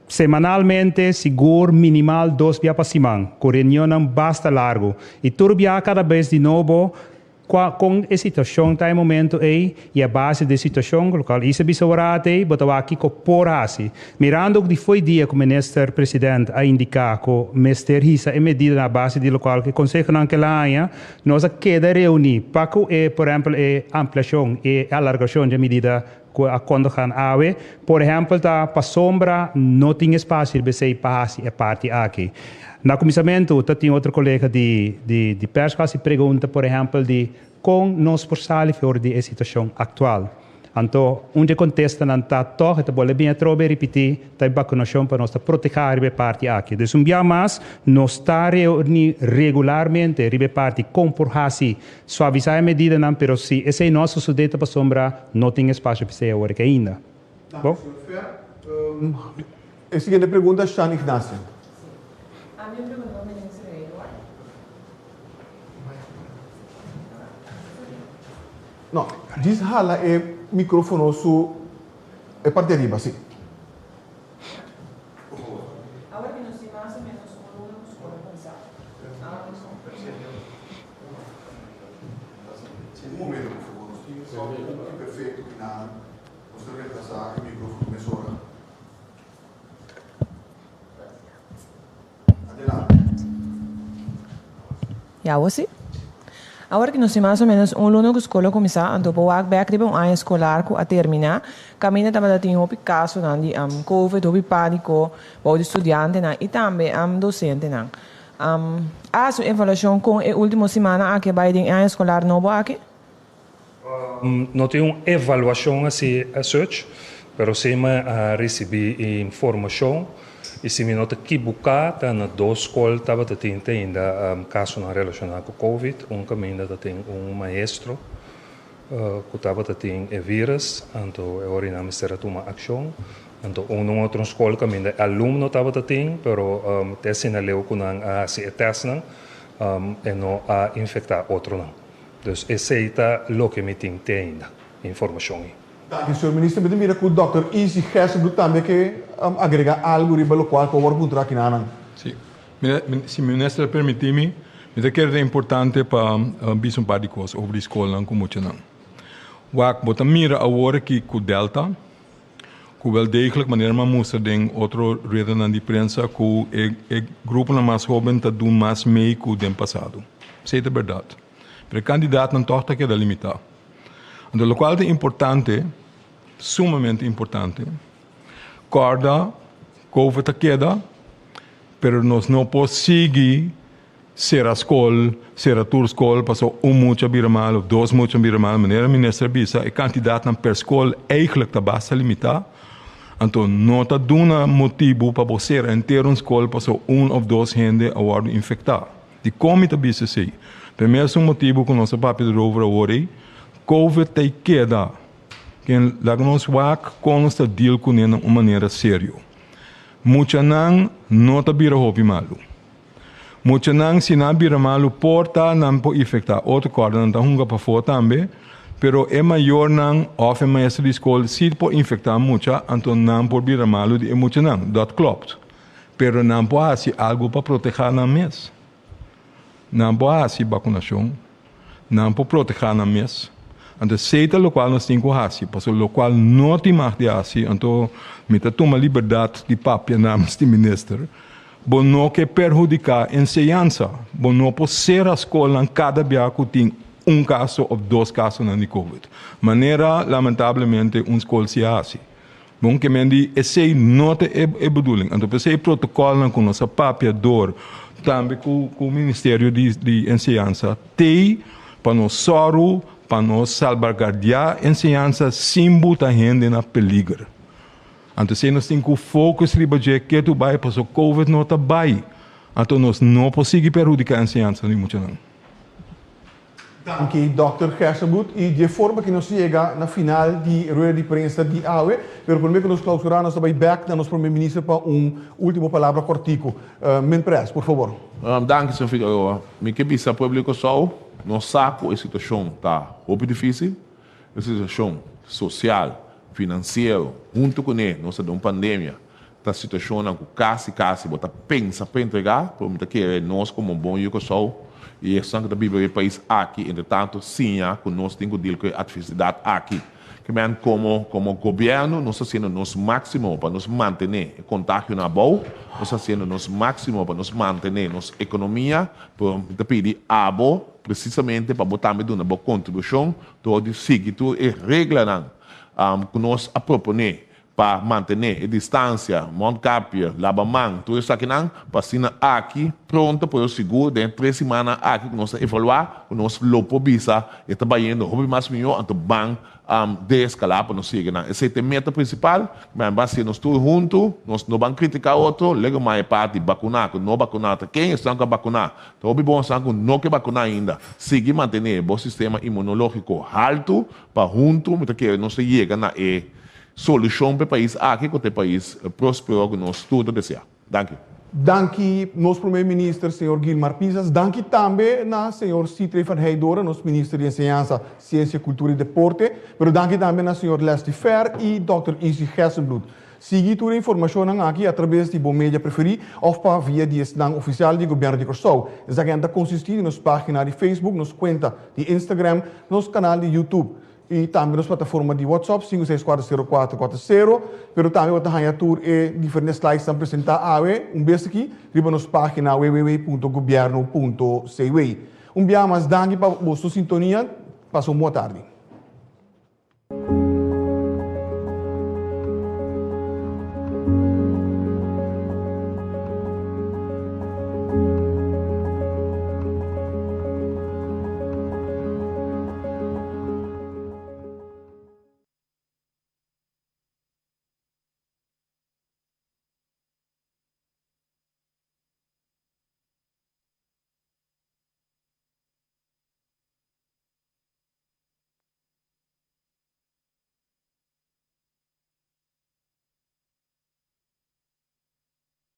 semanalmente, sigur minimal dos bia pa siman, ku reunionnan basta largu i tur bia kada bes di nobo Kua kon e situashon ta e momento ei i a base di e situashon ku lokal Isa bisa ora ei bo ta wak kiko por hasi. Mirando ku di fo'i dia ku Minister President a indiká ku mester hisa e medidanan a base di lokual ku e konsehonan ku el a haña, nos a keda reuní pa ku e por ehèmpel e ampliashon i e alargashon di e medida ku a kondogan awe. Por ehèmpel ta pasobra no tin espasio riba esei pa hasi e parti aki. Na kuminsamentu ta tin otro kolega di di di pers ku hasi pregunta por ehèmpel di kon nos por sali for di e situashon aktual. Anto un di e kontestanan ta tòg e ta bolbe bin atrobe ripití ta e bakunashon pa nos ta protehá riba e parti aki. Dus un bia mas nos ta reuní regularmente riba e parti kon por hasi Suavisá e medidanan, pero si esei no a sosodé ta pasobra no tin espasio p'esei awor aki ainda. Bo? E siguiente pregunta, Shan Ignacio. No, djis hala e microfono su e parti ariba, si. Un momento por favor, nos tin sòl un imperfecto ki nan nos ta reemplasa e microfono mesora. Adelante. Ya awor si. Awor ki nos tin mas o menos un luna ku skol a kuminsá, anto por wak bèk riba un aña eskolar ku a terminá, kaminda tabata tin hopi kasonan di covid, hopi pániko bou di studiantenan i tambe dosentenan. A hasi un evaluashon kon e último simannan aki a bai den e aña eskolar nobo aki? No tin un evaluashon así as such, pero sí mi a risibí informashon i si mi no ta kibuká ta na dos skol tabata tin te ainda kasonan relashoná ku covid. Un kaminda ta tin un maestro ku tabata tin e vírus, anto e ora nan mester a tuma akshon. Anto un un otro skol kaminda e alumno tabata tin, pero te asina leu ku nan a hasi e tèstnan e no a infektá otronan. Dus esei ta loke mi tin te ainda, e informashon ei. Danki, señor Minister. Mi ta mira ku dòkter Izzy Gerstenbluth tambe ke agregá algu riba lokual ku a wòrdu puntrá kinanan. Sí. Mira, si Minister a permití mi, mi ta kere ta importante pa bisa un par di kos over di skolnan ku muchanan. Wak, bo ta mira awor aki ku Delta, ku wel degelijk manera mi a mustra den otro ruedanan di prensa ku e e gruponan mas hoben ta dun mas mee ku den pasado. Esei ta bèrdat. Pero e kandidatnan tòg ta keda limitá. Anto lokual ta importante, sumamente importante, kòrda Covid ta keda, pero nos no por sigui sera skol, sera tur skol pasobra un mucha bira mal of dos mucha bira mal. Manera minister a bisa e kantidatnan per skol eigentlik ta basta limitá. Anto no ta duna motibu pa bo sera henter un skol pasobra un of dos hende a wòrdu infektá. Dikon mi ta bisa esei? P'e mesun motibu ku nos a papia erover awor ei, Covid ta keda. Ken laga nos wak kon nos ta deal kuné na un manera serio. Muchanan no ta bira hopi malu. Muchanan si nan bira malu por ta nan por infecta otro corda nan ta hunga pafó tambe, pero e mayornan of e maestro di skol si por infecta mucha anto nan por bira malu di e muchanan, dat klopt. Pero nan por haci algo pa proteha nan mes. Nan por haci vacunacion, nan por proteha nan mes. Anto esey ta locual nos tin cu haci, pasobra locual no tin mag di haci, anto mi ta tuma libertad di papia namens di minister, bo no ke perhudica enseñansa, bo no por cera scolnan cada bia cu tin un caso of dos casonan di covid, manera lamentablemente un scol si a haci. Bon ke men di esei no ta e e bedoeling. Anto p'esei e protocolnan ku nos a papia dor tambe ku ku Ministerio di di Enseñansa t'ei pa nos sòru pa nos salbaguardiá enseñansa sin buta hende na peliger. Anto esei nos tin ku focus riba dje ke tu bai pasobra covid no ta bai. Anto nos no por sigui perhudiká enseñansa di muchanan. Danki Dòkter Gerstenbluth y di e forma ki nos yega na final di rueda di prensa di awe, pero prome ku nos clausura nos ta bay bek na nos Prome Minister pa un ultimo palabra cortico. Min Pres, por favor. Danki señor Figueroa. Mi ke bisa pueblo di Kòrsou, nos sa ku e situashon ta hopi difisil, e situashon sosial, finansiero, huntu kuné nos ta den un pandemia, ta situashonnan ku kasi kasi bo ta pensa pa entregá, pero mi ta kere nos komo bon yu Kòrsou i esnan ku ta biba den e pais aki entre tanto siña ku nos tin ku deal ku e atversidat aki. Ke men komo komo gobièrnu nos ta hasiendo nos máksimo pa nos mantené e kontagionan abou, nos ta hasiendo nos máksimo pa nos mantené nos ekonomia, pero mi ta pidi abo presisamente pa bo tambe duna bo kontribushon dor di sigui tur e reglanan ku nos a proponé pa mantené e distansia, mondkapje, laba man, tur esakinan, pa asina aki pronto pero sigur den e tres simannan aki ku nos ta evaluá ku nos lo por bisa e ta bayendo hopi mas mihó anto ban deeskalá pa nos yega nan. Esei ta e meta prinsipal, men ban hasié nos tur huntu, nos no ban kritiká otro, lego mas e parti bakuná ku no bakuná ta ken esnan ku a bakuná ta hopi bon esnan ku no ke bakuná ainda sigui mantené bo sistema inmunológiko haltu pa huntu mi ta kere nos ta yega na e Solushon pa e pais aki ku ta e pais prospero ku nos tur ta deseá. Danki. Danki nos Prome Minister señor Gilmar Pisas. Danki tambe na señor Sithree van Heydoorn, nos Minister di Enseñansa, Siensia, Kultura i Deporte. Pero danki tambe na señor Leslie Fer i Dòkter Izzy Gerstenbluth. Sigui tur e informashonnan aki atrabes di bo media preferí òf pa via di esnan ofisial di Gobièrnu di Kòrsou. Esaki ta konsistí di nos página di Facebook, nos kuenta di Instagram, nos kanal di YouTube. I tambe nos plataforma di WhatsApp, 5640440, pero tambe bo ta haña tur e diferente slidesnan presentá awe un bes aki riba nos página www.gobierno.cw. Un bia mas danki pa boso sintonia, pasa un bon tardi.